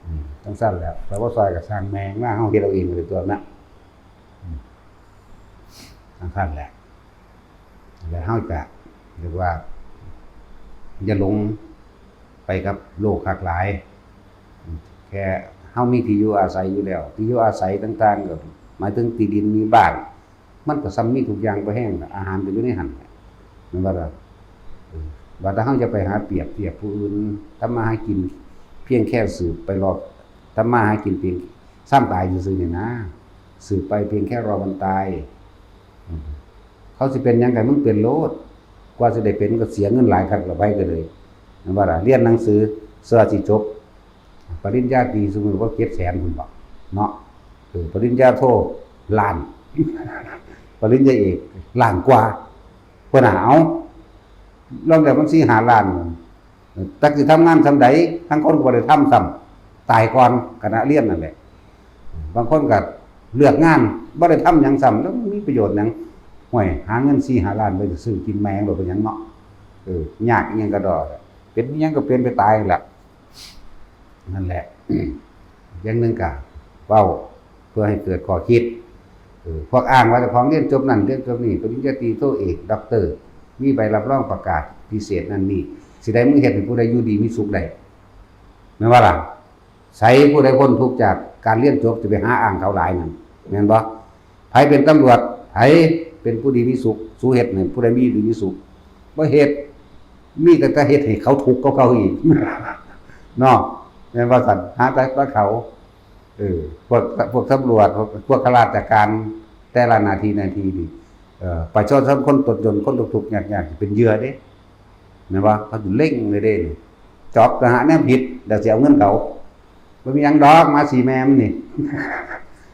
อืม จั่งซั้นแหละ แต่ว่าซอยกะซ่างแม่งนะ เฮาเฮ็ดเอาเองเลยตั๊วนะ อืม จั่งซั้นแหละ แล้วเฮาก็เรียกว่า อย่าหลงไปกับโลกคักหลาย แค่เฮามีที่อยู่อาศัยอยู่แล้ว ที่อยู่อาศัยต่างๆ ก็หมายถึงที่ดินมีบ้าน มันก็ส่ำมีทุกอย่าง บ่แฮงล่ะ อาหารก็อยู่ในหั่นแหละ แม่นบ่ล่ะ เออ ว่าแต่เฮาจะไปหาเปรียบเทียบผู้อื่น ทำมาหากินเพียงแค่สืบไปรอ ทำมาหากินเพียง ซ้ำตายซื่อๆ นี่นะ สืบไปเพียงแค่รอวันตาย อืม เขาสิเป็นหยังไง มึงเป็นโลด กว่าสิได้เป็นก็เสียเงินหลายคักละ ไปก็เลย แม่นบ่ล่ะ เรียนหนังสือ เสื้อสิจบ ปริญญาตรีซุมื้อบ่เจ็ดแสนพุ้นบ่ เนาะ เออ ปริญญาโท ล้าน ปริญญาเอก ล้านกว่า พุ้นน่ะ เอ้า ลองแล้วมันสี่ห้าล้าน จักสิทำงานส่ำใด ลางคนก็บ่ได้ทำซ้ำ ตายก่อนขณะเรียนนั่นแหละ บางคนก็เลือกงาน บ่ได้ทำหยังซ้ำ แล้วมันมีประโยชน์หยัง ห้วย หาเงินสี่ห้าล้านไปซื้อกินแม่งโลด เป็นหยังเนาะ เออ ยากอิหยังกะด้อ เป็นอิหยังก็เป็นไปตายนั่นแหละ นั่นแหละ อย่างหนึ่งกะเว้าเพื่อให้เกิดข้อคิด เออ พวกอ้างว่าเจ้าของเรียนจบนั่นเรียนจบนี่ ปริญญาตรี โท เอก ด็อกเตอร์ มีใบรับรองประกาศพิเศษนั่นนี่ สิได้มึงเฮ็ดให้ผู้ใดอยู่ดีมีสุขได้ แม่นบ่ล่ะ ไสผู้ใดพ้นทุกข์จากการเรียนจบ สิไปหาอ้างเขาหลายนั่น แม่นบ่ ไผเป็นตำรวจ ไผเป็นผู้ดีมีสุข สูเฮ็ดให้ผู้ใดมีดีมีสุข บ่เฮ็ด มีแต่จะเฮ็ดให้เขาทุกข์กว่าเก่าอีก เนาะ แม่นว่าซั่น หาแต่ว่าเขา เออ พวก พวกตำรวจ พวก พวกข้าราชการ แต่ละหน้าที่หน้าที่นี่ เอ่อ ประชาชนคนตนจน คนทุกข์ยากๆ เป็นเหยื่อเด้ แม่นบ่ เขาสิเล็งเลยเด้ จับนะฮะ แนวผิด แล้วสิเอาเงินเขา บ่มีหยังดอก หมาสี่แม่มันนี่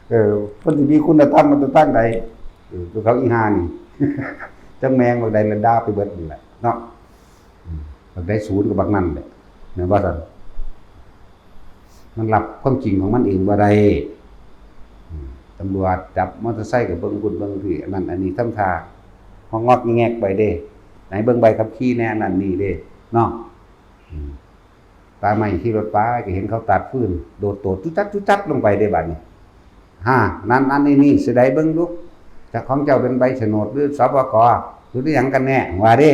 เออ เพิ่นสิมีคุณธรรมมาแต่ทางใด เออ ตัวเขาอีห่านี่ จักแม่งบักใดละด่าไปเบิดนี่แหละเนาะ อืม บักใดศูนย์ก็บักนั่นแหละ แม่นบ่ซั่น มันรับความจริงของมันเองบ่ได้ อืม ตำรวจจับมอเตอร์ไซค์ก็เบิ่งพุ้นเบิ่งพี้ อันนั้นอันนี้ทำท่า งอกๆแงกๆไปเด้ ไหนเบิ่งใบขับขี่แหน่ อันนั้นนี่เด้ เนาะ อืม ป่าไม้ ขี่รถไปก็เห็นเขาตัดฟืน โดดโตดจุ๊จัดจุ๊จัดลงไปเด้บัดนี้ ฮ่า นั่น นั่น นี่ นี่ สิได้เบิ่งดู เจ้าของเจ้าเป็นใบโฉนดหรือ สปก หรือหยังกันแน่ ว่าเด้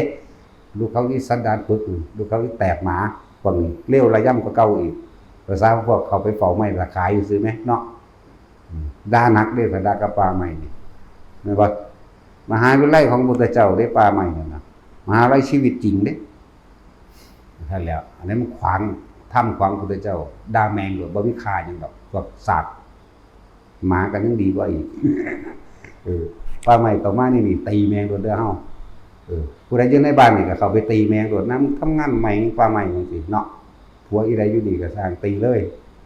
ลูกเขาอีสันดานปึก ลูกเขาอีแตกหมา พวกนี้เลวระยำกว่าเก่าอีก ภาษาพวกเขาไปเฝ้าไม้ตะขายอยู่ซื่อไหมเนาะ อืม ด่าหนักเด้ ถ้าด่ากับป่าไม้นี่ แม่นบ่ มหาวิทยาลัยของพุทธเจ้าเด้ ป่าไม้นั่นน่ะ มหาวิทยาลัยชีวิตจริงเด้ นั่นแหละ อันนั้นมันขวางธรรม ขวางพุทธเจ้า ด่าแม่งโลด บ่มีค่าหยังดอก พวกสัตว์ หมากันยังดีกว่าอีก เออ ป่าไม้เข้ามานี่ นี่ตีแม่งโลดเด้อเฮา เออ ผู้ใดอยู่ในบ้านนี่ก็เข้าไปตีแม่งโลด นำทำงานไม้ป่าไม้จั่งซี้เนาะ ผัวอีใดอยู่นี่ก็ซ่างตีเลย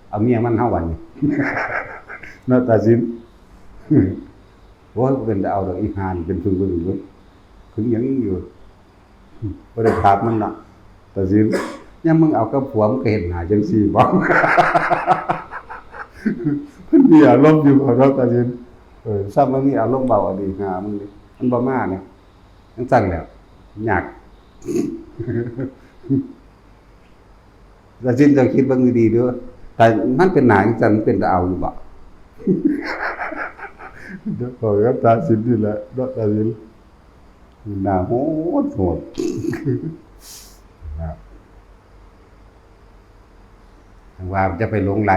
เอาเมียมันเฮาบัดนี้ เนาะ ตาสิน โอ้ย เป็นแต่เอาดอกอีห่านี่ เป็นปึงๆเว้ย ขึงหยังอยู่ บ่ได้ถามมันเนาะ ตาสิน ยามมึงเอากับผัวมึงก็เฮ็ดหน้าจั่งซี้บ่ มันมีอารมณ์อยู่บ่เนาะ ตาสิน เออ ซ้ำมันมีอารมณ์เบาอะดี หามึงนี่ มันบ่มาเนี่ย จั่งซั้นแหล้ว ยาก ตาสิน เจ้าคิดเบิ่งดีๆเด้อ แต่มันเป็นหน้าจั่งซั้น มันเป็นตาเอาอยู่บ่ เดี๋ยวข้อยกับตาสินนี่แหละเนาะ ตาสิน หน้าโหดโหด ครับ ว่าจะไปหลงใหล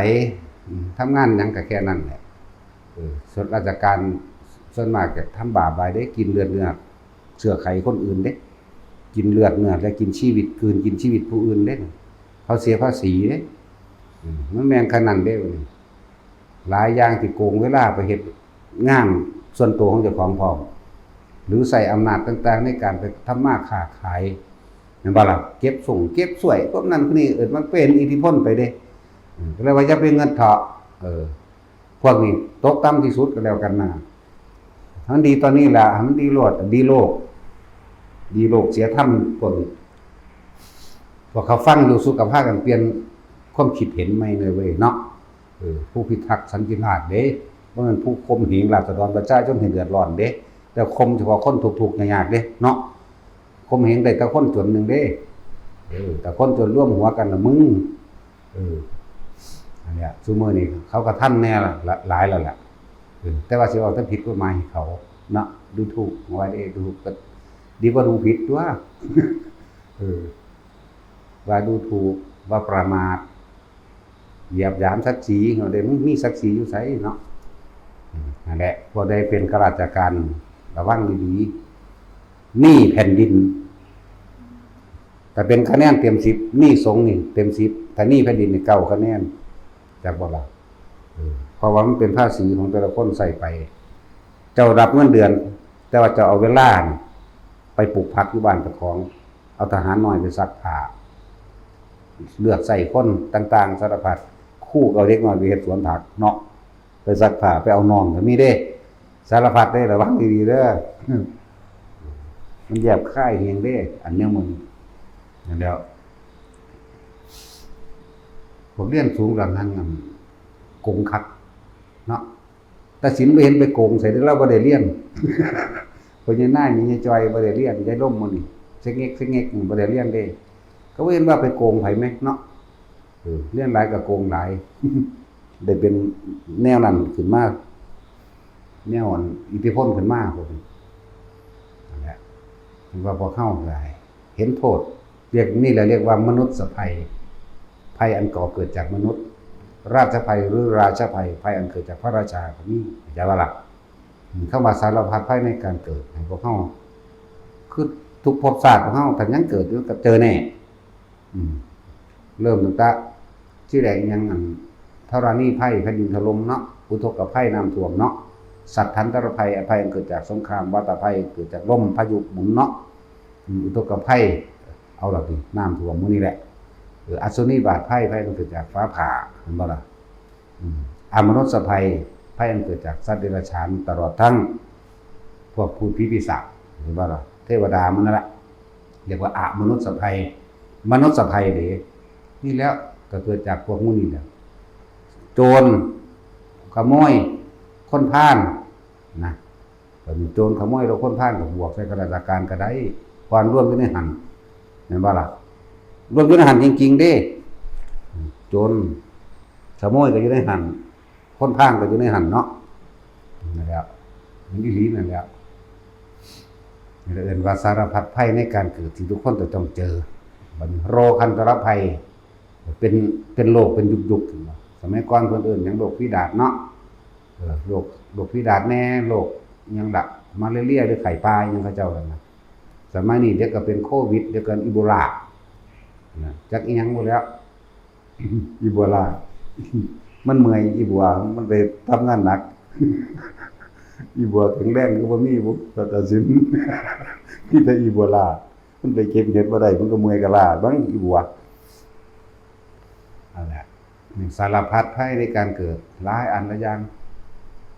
อืม ทำงานหยังก็แค่นั้นแหละ เออ ส่วนราชการ ส่วนมากจะทำบาปหลายเด้ กินเลือดเนื้อเชื้อไขคนอื่นเด้ กินเลือดเนื้อและกินชีวิต กลืนกินชีวิตผู้อื่นเด้ เขาเสียภาษีเด้ อืม มันแม่นขนาดนั้นเด้ หลายอย่างที่โกงเวลาไปเฮ็ดงานส่วนตัวของเจ้าของพร้อม หรือใช้อำนาจต่างๆในการไปทำมาค้าขายแม่นบ่ล่ะ เก็บส่งเก็บสวย พวกนั้นพวกนี้ เอิ้นมันเป็นอิทธิพลไปเด้ อืม ก็เลยว่าอย่าไปเงินเถาะ เออ พวกนี้ตกต่ำที่สุดก็แล้วกันนะ มันดีตอนนี้ล่ะ มันดีโลด ดีโลก ดีโลกเสียธรรมพวกนี้ พวกเขาฟังอยู่ สุขภาพกันเปลี่ยนความคิดเห็นใหม่เลยเว้ยเนาะ เออ ผู้พิทักษ์สันติราษฎร์เด้ บ่แม่นผู้ข่มเหงราษฎรประชาชนให้เดือดร้อนเด้ แต่ข่มเฉพาะคนทุกข์ๆยากๆเด้เนาะ ข่มเหงได้แต่คนจนหนึ่งเด้ เออ แต่คนจนร่วมหัวกันละมึง เออ อันเนี้ย ซุมื้อนี้เขาก็ทันแน่ละ หลายแล้วล่ะ เออ แต่ว่าสิเอาแต่ผิดกฎหมายให้เขาเนาะ ดูถูกว่าเด้ ดูถูกก็ดีกว่าดูผิดตัว เออ ว่าดูถูก ว่าประมาท เหยียดหยามศักดิ์ศรี เอาเด้ มึงมีศักดิ์ศรีอยู่ไสเนาะ อืม นั่นแหละ พวกใดเป็นข้าราชการ ระวังดีๆ หนี้แผ่นดิน ถ้าเป็นคะแนนเต็มสิบ หนี้สงฆ์นี่เต็มสิบ ถ้าหนี้แผ่นดินนี่ เก้าคะแนน จักบ่ล่ะ เออ เพราะว่ามันเป็นภาษีของแต่ละคนใส่ไป เจ้ารับเงินเดือน แต่ว่าเจ้าเอาเวลานี่ไปปลูกผักอยู่บ้านเจ้าของ เอาทหารน้อยไปซักผ้า เลือกใช้คนต่างๆสารพัด ครูก็เอาเด็กน้อยไปเฮ็ดสวนผักเนาะ ไปซักผ้า ไปเอาน้องก็มีเด้ สารพัดเด้ ระวังดีๆเด้อ มันแยบคายแฮงเด้ อันแนวมื้อนี้ นั่นแหล้ว พวกเรียนสูงเหล่านั้นน่ะ โกงคักเนาะ แต่สินบ่เห็นไปโกงไสเด้ ลาวบ่ได้เรียน พ่อใหญ่นาย แม่ใหญ่จอย บ่ได้เรียน ยายลมหมู่นี่ เซ็กเง็ก เซ็กเง็ก นี่ บ่ได้เรียนเด้ ก็บ่เห็นว่าไปโกงไผแหมเนาะ เออ เรียนหลายก็โกงหลาย ได้เป็นแนวนั้นขึ้นมา แนวอันอิทธิพลขึ้นมาพวกนี้ นั่นแหละ ถือว่าพวกเฮาหลาย เห็นโทษ เรียก นี่แหละเรียกว่ามนุษย์ภัย ภัยอันก่อเกิดจากมนุษย์ ราชภัยหรือราชาภัย ภัยอันเกิดจากพระราชาก็มี เข้าใจบ่ล่ะ อืม คำว่าสารพัดภัยในการเกิด ให้พวกเฮา คือทุกภพชาติของเฮา ถ้ายังเกิดอยู่ก็เจอแน่ อืม เริ่มตั้งแต่ที่แรกยังอัน ธรณีภัย แผ่นดินถล่มเนาะ อุทกภัย น้ำท่วมเนาะ สัตถันตรภัย ภัยอันเกิดจากสงคราม วาตภัย เกิดจากลมพายุหมุนเนาะ อืม อุทกภัย เอาล่ะติ น้ำท่วมหมู่นี้แหละ เออ อัศนีบาตภัย ภัยอันเกิดจากฟ้าผ่า เห็นบ่ล่ะ อืม อมนุษย์ภัย ภัยอันเกิดจากสัตว์เดรัจฉาน ตลอดทั้งพวกพูดผีปีศาจ เห็นบ่ล่ะ เทวดามันนั่นแหละ เรียกว่าอมนุษย์ภัย มนุษย์ภัยเด้ นี่แหละ ก็เกิดจากพวกหมู่นี้แหละ โจร ขโมย คนพาล นะ ก็มีโจรขโมย แล้วคนพาลก็บวกใส่ข้าราชการก็ได้ เพราะรวมอยู่ในหั่น แม่นบ่ล่ะ รวมอยู่ในหั่นจริงๆเด้ โจรขโมยก็อยู่ในหั่น คนพาลก็อยู่ในหั่นเนาะ นั่นแหละ มันอีหลีนั่นแหละ นี่เอิ้นว่าสารพัดภัยในการเกิดที่ทุกคนจะต้องเจอ บัดนี้โรคันตรภัย เป็น เป็นโรคเป็นยุคๆ สมัยก่อนเพิ่นเอิ้นหยังโรคฝีดาษเนาะ เออ โรค โรคฝีดาษแน่ โรคหยังล่ะ มาลาเรียหรือไข้ป่าหยังเขาเจ้านั่นน่ะ สมัยนี้เดี๋ยวก็เป็นโควิด เดี๋ยวก็อีโบลา นะ จักอีหยังบ่แล้ว อีโบลา มันเมื่อยอีบัว มันไปทำงานหนัก อีบัวแข็งแรงก็บ่มีบุ ตัดสิน มีแต่อีโบลา มันไปเก็บเห็ดบ่ได้ มันก็เมื่อยกะล้าบ้างอีบัว นั่นแหละ นี่สารพัดภัยในการเกิด หลายอันหลายอย่าง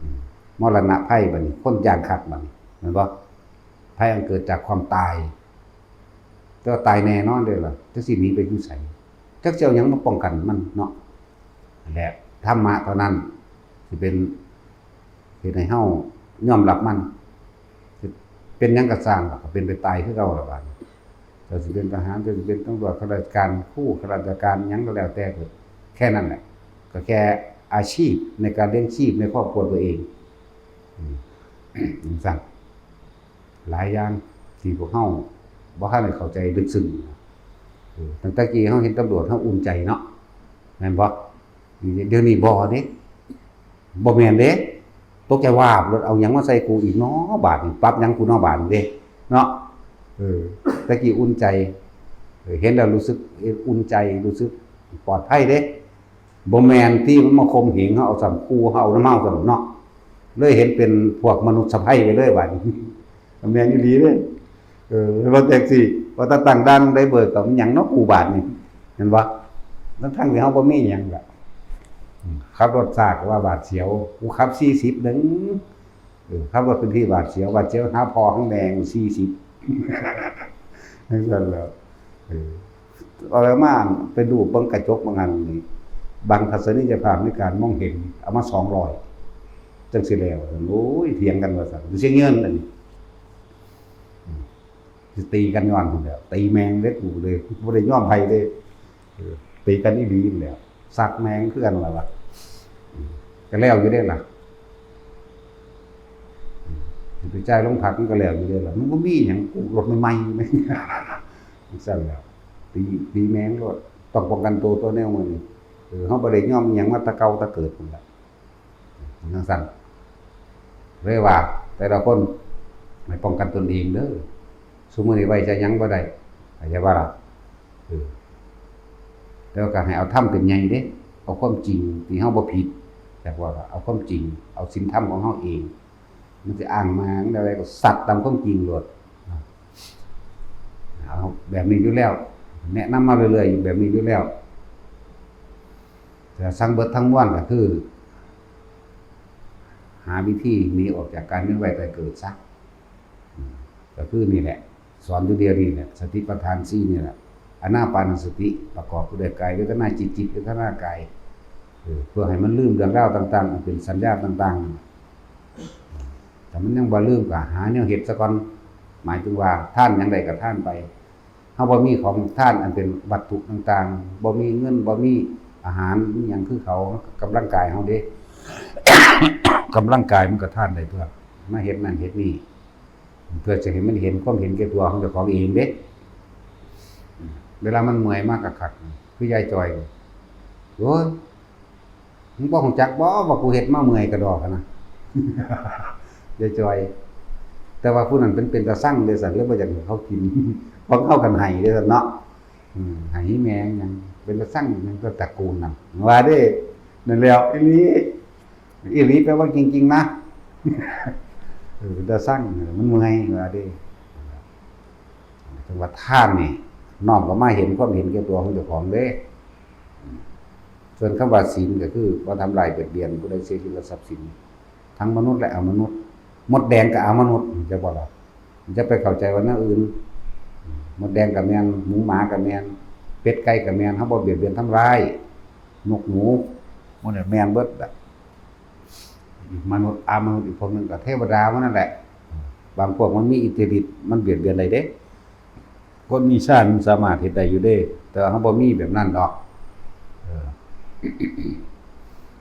อืม มรณะภัยบัดนี้ คนย้านคักบัดนี้ แม่นบ่ ภัยอันเกิดจากความตาย แต่ว่าตายแน่นอนเด้อล่ะ จักสิหนีไปอยู่ไส จักสิเอาหยังมาป้องกันมันเนาะ นั่นแหละ ธรรมะเท่านั้น สิเป็น เฮ็ดให้เฮายอมรับมัน สิเป็นหยังก็ซ่างล่ะ ก็เป็นไปตายคือเก่าล่ะบาดนี้ เจ้าสิเป็นทหาร เจ้าสิเป็นตำรวจ ข้าราชการ ครู ข้าราชการ หยังก็แล้วแต่ ก็แค่นั้นแหละ ก็แค่อาชีพในการเลี้ยงชีพในครอบครัวตัวเอง อืม จั่งซั้น หลายอย่างที่พวกเฮาบ่ทันได้เข้าใจลึกซึ้ง เออ ตั้งแต่กี้เฮาเห็นตำรวจเฮาอุ่นใจเนาะ แม่นบ่ เดี๋ยวนี้บ่เด้ บ่แม่นเด้ ตกใจว่า รถเอาหยังมาใส่กูอีกเนาะ บาดนี้ปรับหยังกูเนาะ บาดนี้เด้ เนาะ เออ ตะกี้อุ่นใจ เออ เห็นแล้วรู้สึกอุ่นใจ รู้สึกปลอดภัยเด้ บ่แม่นที่มันมาข่มเหงเฮา เอาซ้ำ คู่เฮา เอานำเฮาซ้ำเนาะ เลยเห็นเป็นพวกมนุษย์สะใภ้ไปเลยบาดนี้ แม่นอีหลีเด้ เออ ว่าแท็กซี่ ว่าตาตั้งด่านได้เบิกกับมันหยังเนาะ กูบาดนี้ เห็นบ่ ทั้งๆที่เฮาบ่มีหยังล่ะ อืม ขับรถซากว่าบาดเสียว กูขับสี่สิบเด้ง เออ ขับรถเป็นที่บาดเสียว บาดเสียวหาพ่อหาแม่ สี่สิบ จั่งซั่นแหล้ว เออ เอาแล้วมาไปดูเบิ่งกระจกบางอันนี่ บางทัศนียภาพในการมองเห็น เอามาสองร้อย จั่งสิแล้ว โอ้ย เถียงกันว่าซั่น เสียเงินอันนี้ อืม สิตีกันย้อนพู้นแหล้ว ตีแม่งเด้อกูเลย บ่ได้ยอมไผเด้ เออ ตีกันอีหลีนั่นแหละ ซักแม่งคือกันล่ะวะ อืม ก็แล้วอยู่เด้ล่ะ อืม สิไปจ่ายโรงพักมันก็แล้วอยู่เด้ล่ะ มันบ่มีหยัง กูรถใหม่ๆ แม่ง จั่งซั่นแหล้ว ตี ตีแม่งโลด ต้องป้องกันตัว ตัวแนวมื้อนี้ เออ เฮาบ่ได้ยอมอิหยังมาแต่เก่าแต่เกิดพู้นล่ะ จั่งซั่น เลยว่าแต่ละคนให้ป้องกันตนเองเด้อ ซุมื้อนี้ไว้ใจหยังบ่ได้ เข้าใจบ่ล่ะ เออ แต่ว่าก็ให้เอาธรรมเป็นใหญ่เด้ เอาความจริงที่เฮาบ่ผิด จักว่าล่ะ เอาความจริง เอาศีลธรรมของเฮาเอง มันสิอ้างมาจั่งใดก็สัตย์ตามความจริงโลด เอาแบบนี้อยู่แล้ว แนะนำมาเรื่อยๆ อยู่แบบนี้อยู่แล้ว แต่สั่งเบิดทั้งมวลก็คือ หาวิธีหนีออกจากการเวียนว่ายตายเกิดซะ อืม ก็คือนี่แหละ สอนอยู่เดียวนี่แหละ สติปัฏฐานสี่นี่แหละ อานาปานสติประกอบด้วยกายเวทนาจิต จิตเวทนากาย เออ เพื่อให้มันลืมเรื่องราวต่างๆ อันเป็นสัญญาต่างๆ แต่มันยังบ่ลืมก็หาแนวเฮ็ดซะก่อน หมายถึงว่าทานหยังใดก็ทานไป เฮาบ่มีของทานอันเป็นวัตถุต่างๆ บ่มีเงิน บ่มีอาหาร มีหยังคือเขา กำลังกายเฮาเด้ กำลังกายมันก็ทานได้ตัว มาเฮ็ดนั่นเฮ็ดนี่ เพื่อจะให้มันเห็นความเห็นแก่ตัวของเจ้าของเองเด้ เวลามันเมื่อยมากคักๆ คือยายจอย โอ้ย มึงบ่รู้จักบ่ว่ากูเฮ็ดมาเมื่อยกะดอกหั้นนะ ยายจอย แต่ว่าผู้นั้นเป็น เป็นตาซังเด้ซั่น เลยบ่อยากให้เขากิน ของเขาคันให้เด้ซั่นเนาะ อืม ให้แม่งหยัง เป็นตาซังหยัง ก็ตระกูลนั่น ว่าเด้ นั่นแหล้ว อีหลี อีหลีแปลว่าจริงๆ นะ เออ เป็นตาซัง มันเมื่อย ว่าเด้ จั่งว่าทานนี่ น้อมเข้ามาเห็นความเห็นแก่ตัวของเจ้าของเด้ ส่วนคำว่าศีลก็คือบ่ทำลายเบียดเบียนผู้ใดเสียชีวิตและทรัพย์สิน ทั้งมนุษย์และอมนุษย์ มดแดงกับอมนุษย์ จะบ่ล่ะ จะไปเข้าใจว่าแนวอื่น มดแดงก็แม่น หมูหมาก็แม่น เป็ดไก่ก็แม่น เฮาบ่เบียดเบียนทำร้าย นกหนู หมู่นี่แม่นเบิดล่ะ มนุษย์อมนุษย์อีกพวกหนึ่งก็เทวดามันนั่นแหละ บางพวกมันมีอิทธิฤทธิ์ มันเบียดเบียนได้เด้ คนมีฌานมันสามารถเฮ็ดได้อยู่เด้ แต่ว่าเฮาบ่มีแบบนั้นดอก เออ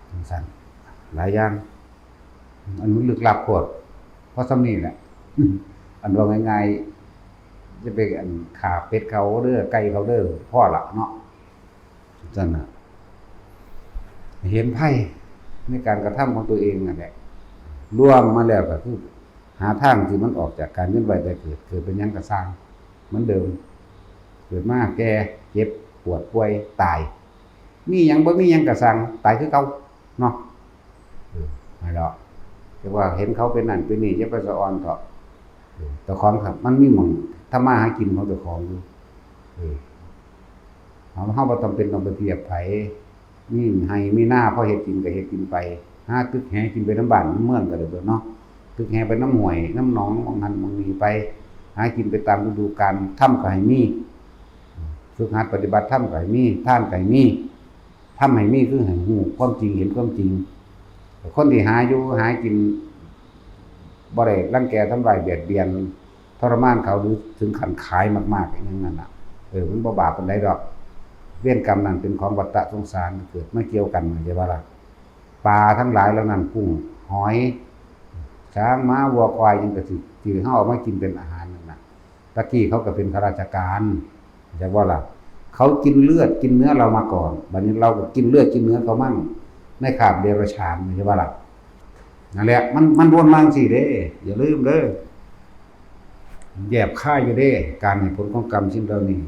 จั่งซั้น หลายอย่าง อันมันลึกลับโพด เพราะส่ำนี้แหละ อันว่าง่ายๆ จะไปอันฆ่าเป็ดเขาเด้อ ไก่เขาเด้อ พอละเนาะ จั่งซั้นน่ะ เห็นภัยในการกระทำของตัวเองนั่นแหละ รวมมาแล้วก็คือ หาทางที่มันออกจากการเวียนว่ายตายเกิด เกิดเป็นหยังก็ซ่าง เหมือนเดิม เกิดมาแก่ เจ็บ ปวด ป่วย ตาย มีหยังบ่มีหยังก็ซ่าง ตายคือเก่า เนาะ เออ นั่นแหละ แต่ว่าเห็นเขาเป็นนั่นเป็นนี่ อย่าไปสะออนเถาะ เออ เจ้าของครับ มันมีหม่องทำมาหากินของเจ้าของอยู่ เออ เฮา เฮาบ่จำเป็นต้องไปเทียบไผ มีไร่มีนาพอเฮ็ดกินก็เฮ็ดกินไป หาตึกแหกินไปนำบ้านนำเมืองก็ได้เบิดเนาะ ตึกแหไปนำห้วยนำหนอง หม่องหั้นหม่องนี่ไป หากินไปตามฤดูกาล ธรรมก็ให้มี ฝึกหัดปฏิบัติธรรมก็ให้มี ทานก็ให้มี ทำให้มีคือให้รู้ความจริง เห็นความจริง คนที่หาอยู่หากิน บ่ได้รังแกทำร้ายเบียดเบียน ทรมานเขาหรือถึงขั้นขายมากๆ อย่างนั้นน่ะ เออ มันบ่บาปปานใดดอก เวรกรรมนั่นเป็นของวัฏสงสาร เกิดมาเกี่ยวกัน เข้าใจบ่ล่ะ ปลาทั้งหลายเหล่านั้น กุ้ง หอย ช้าง ม้า วัว ควาย หยังก็สิ ที่เฮาเอามากินเป็นอาหารนั่นน่ะ ตะกี้เขาก็เป็นข้าราชการ เข้าใจบ่ล่ะ เขากินเลือดกินเนื้อเรามาก่อน บัดนี้เราก็กินเลือดกินเนื้อเขามั่ง ในคราบเดรัจฉาน เข้าใจบ่ล่ะ นั่นแหละ มันมันวนมาจังซี้เด้ อย่าลืมเด้อ แยบคายอยู่เด้ การให้ผลของกรรมสิ่งเหล่านี้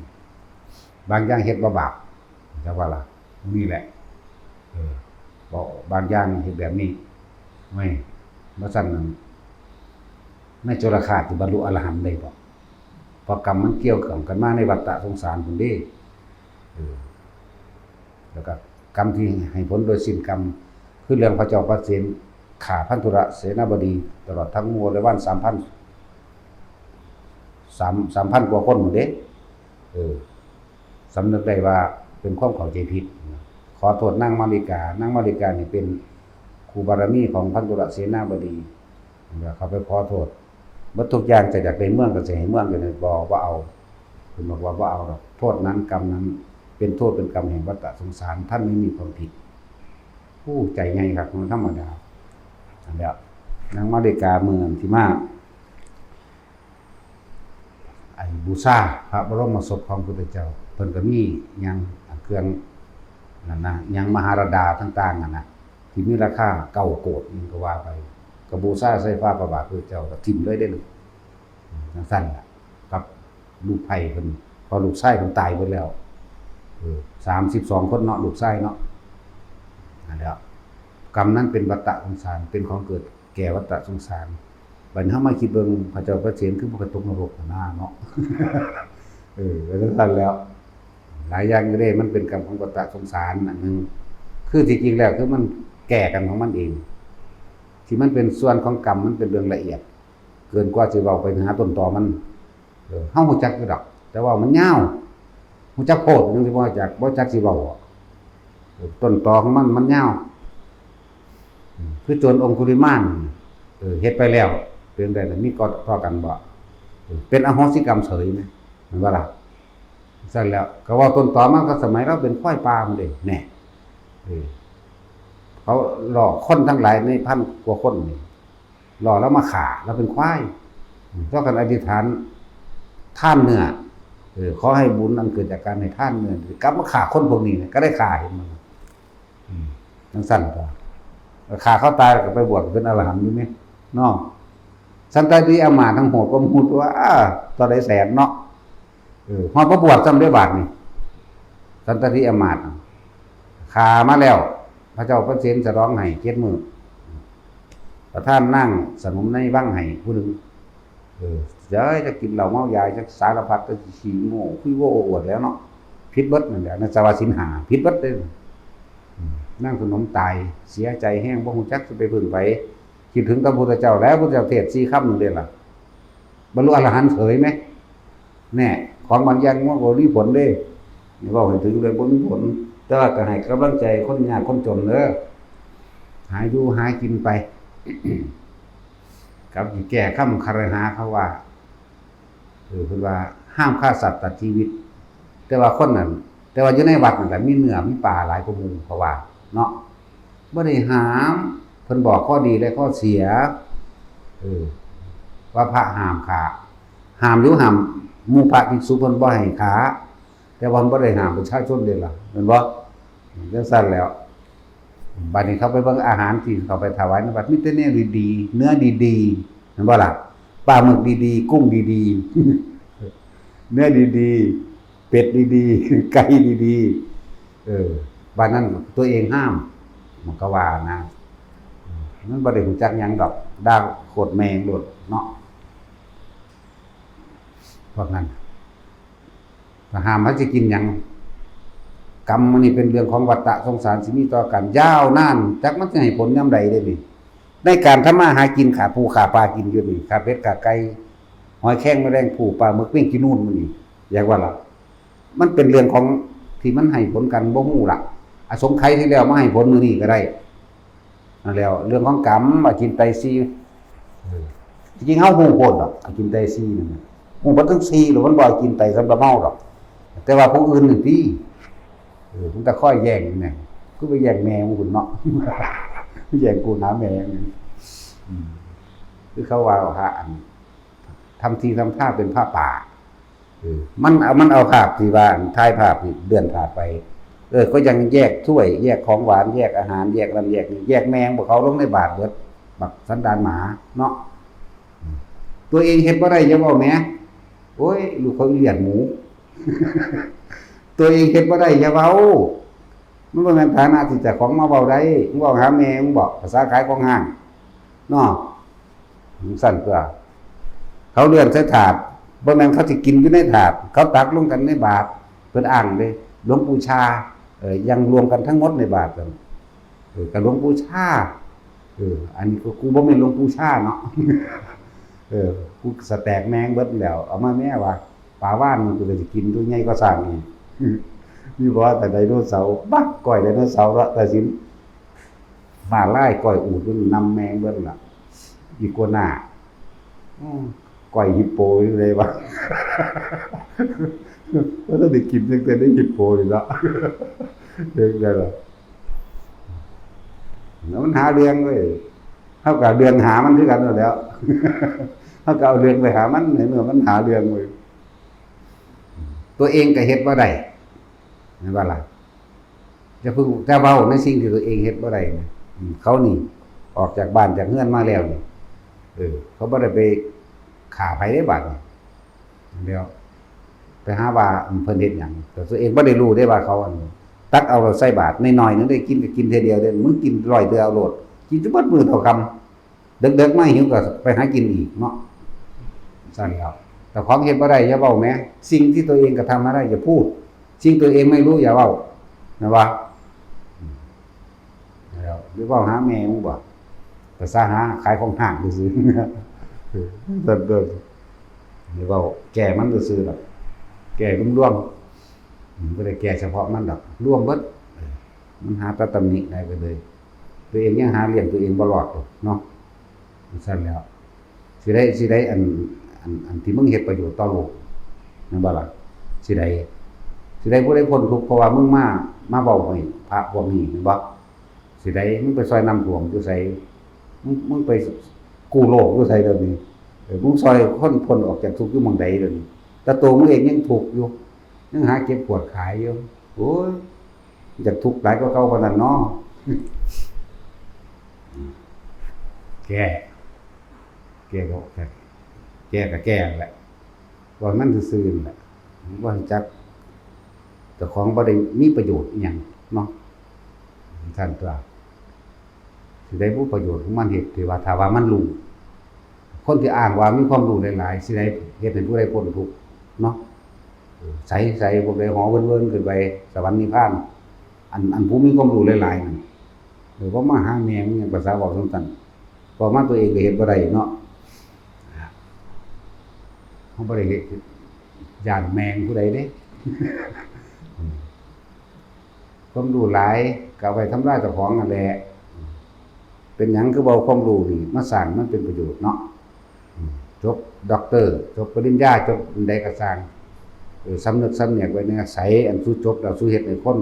บางอย่างเฮ็ดบ่บาป จักว่าล่ะ นี่แหละ เออ บ่ บางอย่างเฮ็ดแบบนี้ ไม่ บ่ซั้นนั่น ในจุลฆาตสิบรรลุอรหันต์ได้บ่ เพราะกรรมมันเกี่ยวข้องกันมาในวัฏฏะสงสารพุ้นเด้ เออ แล้วก็กรรมที่ให้ผลโดยสิ้นกรรม คือเรื่องพระเจ้าปเสนฆ่าพันธุรเสนาบดี ตลอดทั้งหมู่บริวารสามพัน สาม สามพันกว่าคนพุ้นเด้ เออ สำนึกได้ว่าเป็นความเข้าใจผิด ขอโทษนางมาริกา นางมาริกานี่เป็นคู่บารมีของพันธุรเสนาบดี แล้วเขาไปขอโทษ เบิดทุกอย่าง จะอยากได้เมืองก็สิให้เมือง ก็สิบ่ บ่เอา เพิ่นบอกว่าบ่เอาดอก โทษนั้นกรรมนั้น เป็นโทษเป็นกรรมแห่งวัฏฏะสงสาร ท่านไม่มีความผิด ผู้ใจใหญ่คัก มันธรรมดา อันเดียว นางมาริกาเมืองที่มา ไอ้บูชาพระบรมศพของพุทธเจ้า เพิ่นก็มีหยังเครื่องนั่นนะ หยังมหาราดาต่างๆนั่นนะ ที่มีราคาเก้าโกดนี่ก็ว่าไป ก็บูชาใส่ฝ่าพระบาทพุทธเจ้า ก็ถิ่มเลยเด้อ จังซั่นล่ะ กับลูกไผ่เพิ่น เพราะลูกชายเพิ่นตายเบิดแล้ว เออ สามสิบสองคนเนาะ ลูกชายเนาะ นั่นแหละ กรรมนั้นเป็นวัฏฏะสงสาร เป็นของเกิดแก่วัฏฏะสงสาร บัดนี้เฮามาคิดเบิ่ง พระเจ้าปเสนคือบ่ไปตกนรกหั้นนาเนาะ เออ ก็จังซั่นแล้ว หลายอย่างอยู่เด้ มันเป็นกรรมของวัฏฏะสงสารอันหนึ่ง คือที่จริงแล้วคือมันแก่กันของมันเอง ที่มันเป็นส่วนของกรรม มันเป็นเรื่องละเอียด เกินกว่าสิเว้าไปหาต้นตอมัน เออ เฮารู้จักอยู่ดอก แต่ว่ามันยาว รู้จักโพดจังสิบ่จัก บ่จักสิเว้าอะ เออ ต้นตอของมันมันยาว อืม คือโจรองคุลิมาน เออ เฮ็ดไปแล้ว เป็นได้ล่ะ มีกอดพ้อกันบ่ เออ เป็นอโหสิกรรมเฉยไหม แม่นบ่ล่ะ ซั่นแล้ว ก็เว้าต้นตอมันก็สมัยลาวเป็นควายป่าพุ้นเด้ แน่ เออ เขาหลอกคนทั้งหลายในพันกว่าคนนี่ หลอกลาวมาฆ่า ลาวเป็นควาย อืม เท่ากันอธิษฐานทานเนื้อ เออ ขอให้บุญอันเกิดจากการให้ทานเนื้อกลับมาฆ่าคนพวกนี้เนี่ย ก็ได้ฆ่า เห็นบ่ อืม จังซั่นตั๊ว ฆ่าเขาตายแล้วก็ไปบวชเป็นอรหันต์อยู่แหม เนาะ สันตะปาติอำมาตย์ทั้งโหดกว่าหมู่ตั๊ว เท่าใดแสนเนาะ เออ ฮอดบ่บวชซ้ำเด้บาดนี้ สันตะปาติอำมาตย์ ฆ่ามาแล้ว พระเจ้าปเสนฉลองให้เจ็ดมื้อ ประทานนางสนมในวังให้ผู้หนึ่ง เออ เจ้ย จะกินเหล้าเมายา จะสารพัด จะขี้โม้ คุยโว้อวดแล้วเนาะ ผิดเบิดนั่นแหละ นั่นสวาสินห้า ผิดเบิดเด้อ อืม นางสนมตาย เสียใจแฮง บ่ฮู้จักสิไปพึ่งไผ คิดถึงแต่พุทธเจ้าแล้ว พุทธเจ้าเทศน์สี่คำนั่นเด้ล่ะ บรรลุอรหันต์เฉยไหม แน่ ของบางอย่างมันก็มีผลเด้ นี่เว้าให้ถึงเลยบ่มีผล แต่ว่าก็ให้กำลังใจคนยากคนจนเด้อ หาอยู่หากินไป กับแก้คำคารหาเขาว่า เออ เพิ่นว่าห้ามฆ่าสัตว์ตัดชีวิต แต่ว่าคนนั้น แต่ว่าอยู่ในวัดนั่นแหละมีเนื้อมีปลาหลายกว่าหมู่เขาว่า เนาะ บ่ได้ห้าม เพิ่นบอกข้อดีและข้อเสีย เออ ว่าพระห้ามฆ่า ห้ามอยู่ห้าม หมู่พระภิกษุเพิ่นบ่ให้ฆ่า แต่ว่าเพิ่นบ่ได้ห้ามประชาชนเด้ล่ะ แม่นบ่ จังซั่นแล้ว บัดนี้เขาไปเบิ่งอาหารที่เขาไปถวายในวัด มีแต่แนวดีๆ เนื้อดีๆ แม่นบ่ล่ะ ปลาหมึกดีๆ กุ้งดีๆ เนื้อดีๆ เป็ดดีๆ ไก่ดีๆ เออ บัดนั้นตัวเองห้าม มันก็ว่านะ มันบ่ได้ฮู้จักหยังดอก ด่าโคตรแม่งโลดเนาะ พวกนั้น ก็ห้ามว่าสิกินหยัง กรรมมันนี่เป็นเรื่องของวัฏฏะสงสาร สิมีต่อกันยาวนาน จักมันสิให้ผลยามใดเด้นี่ ในการทำมาหากิน ฆ่าปูฆ่าปลากินอยู่นี่ ฆ่าเป็ดฆ่าไก่ หอยแครงแมลงภู่ ปลาหมึกแมงจีนูนมื้อนี้ อยากว่าล่ะ มันเป็นเรื่องของที่มันให้ผลกันบ่ฮู้ล่ะ อสงไขยที่แล้วมาให้ผลมื้อนี้ก็ได้ นั่นแหล้ว เรื่องของกรรม อาจินไตยสี่ เออ จริงๆ เฮาฮู้โพดดอก อาจินไตยสี่นั่นน่ะ ฮู้เบิดทั้งสี่แล้ว มันบ่อาจินไตยสำหรับเฮาดอก แต่ว่าผู้อื่นนี่ติ เออ มันแต่คอยแย่งนี่แหม คือไปแย่งแม่มึงพุ้นเนาะ แย่งกูหาแม่มึง อืม คือเขาว่าพระอัน ทำทีทำท่าเป็นผ้าป่า เออ มันเอา มันเอาภาพที่ว่าถ่ายภาพที่เลื่อนภาพไป เออ ก็ยังแยกถ้วย แยกของหวาน แยกอาหาร แยกนั่นแยกนี่ แยกแมงพวกเขาลงในบาตรเบิด สันดานหมาเนาะ ตัวเองเฮ็ดบ่ได้อย่าเว้าแหม โอ้ย ลูกเขาเลียดหมู ตัวเองเฮ็ดบ่ได้อย่าเว้า มันบ่แม่นฐานะที่เจ้าของมาเว้าได้ มึงเว้าหาแม่มึงบอก ภาษาขายของห้างเนาะ จั่งซั้นตัว เขาเลื่อนใส่ถาด บ่แม่นเขาสิกินอยู่ในถาด เขาตักลงกันในบาตร เพิ่นอ้างเด้ หลวงปู่ชา เอ่อ ยังรวมกันทั้งหมดในบาตร เออ กับหลวงปู่ชา เออ อันนี้ก็กูบ่แม่นหลวงปู่ชาเนาะ เออ กูสแต็กแม่งเบิดแล้ว เอามาแม่ว่า ปลาว่านมันกูก็สิกินตัวใหญ่กว่าช้างอีก มีบ่ แต่ไดโนเสาร์ บัก ก้อยไดโนเสาร์ละ แต่สิ มาลายก้อยอูฐมันนำแม่งเบิดละ อีกัวน่า อืม ก้อยฮิปโปอยู่เลยวะ ว่าต้องได้กินตั้งแต่ได้ฮิปโปนี่ละ เรื่องใดล่ะ แล้วมันหาเรื่องเว้ย เฮาก็เอาเรื่องหามันคือกันนั่นแหล้ว เฮาก็เอาเรื่องไปหามัน ในเมื่อมันหาเรื่องเว้ย ตัวเองก็เฮ็ดบ่ได้ แม่นบ่ล่ะ อย่าเพิ่ง แต่เว้าในสิ่งที่ตัวเองเฮ็ดบ่ได้นะ อืม เขานี่ ออกจากบ้านจากเฮือนมาแล้วนี่ เออ เขาบ่ได้ไปฆ่าไผเด้บาดนี้ แล้ว ไปหาว่า อืม เพิ่นเฮ็ดหยัง แต่ตัวเองบ่ได้รู้เด้ว่าเขาอัน ตักเอาใส่บาตรน้อยๆหนึ่งได้กินก็กินเทื่อเดียวเด้ มึงกินร้อยเทื่อเอาโลด กินจนเบิดมื้อเท่าค่ำ เดิกๆมาหิวก็ไปหากินอีกเนาะ ซั่นแล้ว แต่ของเฮ็ดบ่ได้อย่าเว้าแหม สิ่งที่ตัวเองกระทำไม่ได้อย่าพูด สิ่งตัวเองไม่รู้อย่าเว้า นะวะ แล้วหรือเว้าหาแม่มึงบ่ ภาษาหาขายของห้างซื่อๆ ซั่นเด้อ หรือเว้าแก้มันซื่อๆดอก แก้รวมๆ อืม บ่ได้แก้เฉพาะมันดอก รวมเบิด เออ มันหาแต่ตำหนิได้ก็เลย ตัวเองยังหาเลี้ยงตัวเองบ่รอดดอกเนาะ ซั่นแล้ว สิได้ สิได้อัน อัน อันที่มึงเฮ็ดประโยชน์ต่อโลก แม่นบ่ล่ะ สิได้ สิได้ผู้ใดพ้นทุกข์ เพราะว่ามึงมา มาเว้าให้พระพวกนี้ แม่นบ่ สิได้ มึงไปซอยน้ำท่วมอยู่ไส มึง มึงไปกู้โลกอยู่ไสเดี๋ยวนี้ เออ มึงซอยคนพ้นออกจากทุกข์อยู่หม่องใดเดี๋ยวนี้ แต่ตัวมึงเองยังทุกข์อยู่ ยังหาเก็บขวดขายอยู่ โอ้ย อยากทุกข์หลายกว่าเก่าปานนั้นเนาะ แก้ แก้ก็ แก้ก็แก้นั่นแหละ ว่ามันซื่อๆนั่นแหละ ว่าจัก เจ้าของบ่ได้มีประโยชน์อิหยังเนาะ ท่านตัว สิได้ผู้ประโยชน์ของมันเฮ็ดที่ว่า ถ้าว่ามันรู้ คนที่อ้างว่ามีความรู้หลายๆ สิได้เฮ็ดให้ผู้ใดพ้นทุกข์เนาะ เออ ใสๆ พวกใดหอเวินๆ ขึ้นไปสวรรค์นิพพาน อัน อันผู้มีความรู้หลายๆนั่น เออ บ่มาหาแม่มึงหยัง ภาษาเว้าจั่งซั้น เว้ามาตัวเองก็เฮ็ดบ่ได้เนาะ เฮาบ่ได้เฮ็ด ย้านแม่งผู้ใดเด้ ความรู้หลายก็เอาไว้ทำลายเจ้าของนั่นแหละ เป็นหยังคือบ่เอาความรู้นี่มาสร้างมันเป็นประโยชน์เนาะ อืม จบด็อกเตอร์ จบปริญญา จบอันใดก็ซ่าง เออ สำนึกสำเนียกไว้แหน่ ใส อันสูจบแล้วสูเฮ็ดให้คน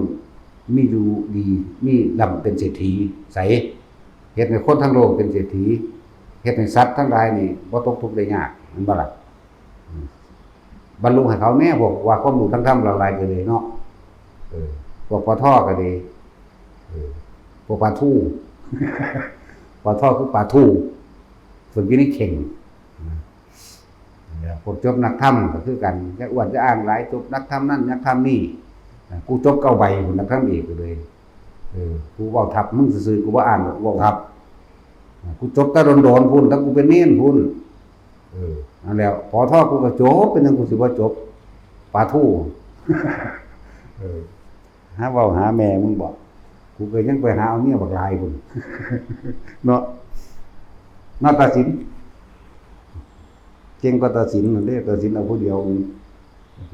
มีอยู่ดี มีร่ำเป็นเศรษฐี ใส เฮ็ดให้คนทั้งโลกเป็นเศรษฐี เฮ็ดให้สัตว์ทั้งหลายนี่บ่ตกทุกข์ได้ยาก แม่นบ่ล่ะ อืม บรรลุให้เขาแหน่ พวกว่าความรู้ทางธรรมหลายๆก็เลยเนาะ เออ พวก ปท ก็ดี เออ พวกปลาทู ปท คือปลาทู ฝึกอยู่ในเข่ง นะ แล้วพวกจบนักธรรมก็คือกัน จะอวดจะอ้างหลาย จบนักธรรมนั่นนักธรรมนี่ นะ กูจบเก้าใบพุ้น นักธรรมเอกก็เลย เออ กูเว้าทับมึงซื่อๆ กูบ่อ้างหรอก กูเว้าทับ นะ กูจบแต่โดนๆพุ้น แต่กูเป็นเณรพุ้น เออ นั่นแหละ ปท กูก็จบ เป็นหยังกูสิบ่จบ ปลาทู เออ หาเว้าหาแม่มึงบอก กูก็ยังไปหาเอาเมียบักหลายพุ้น เนาะ เนาะ ตาสิน เก่งกว่าตาสินนั่นเด้ ตาสินเอาผู้เดียว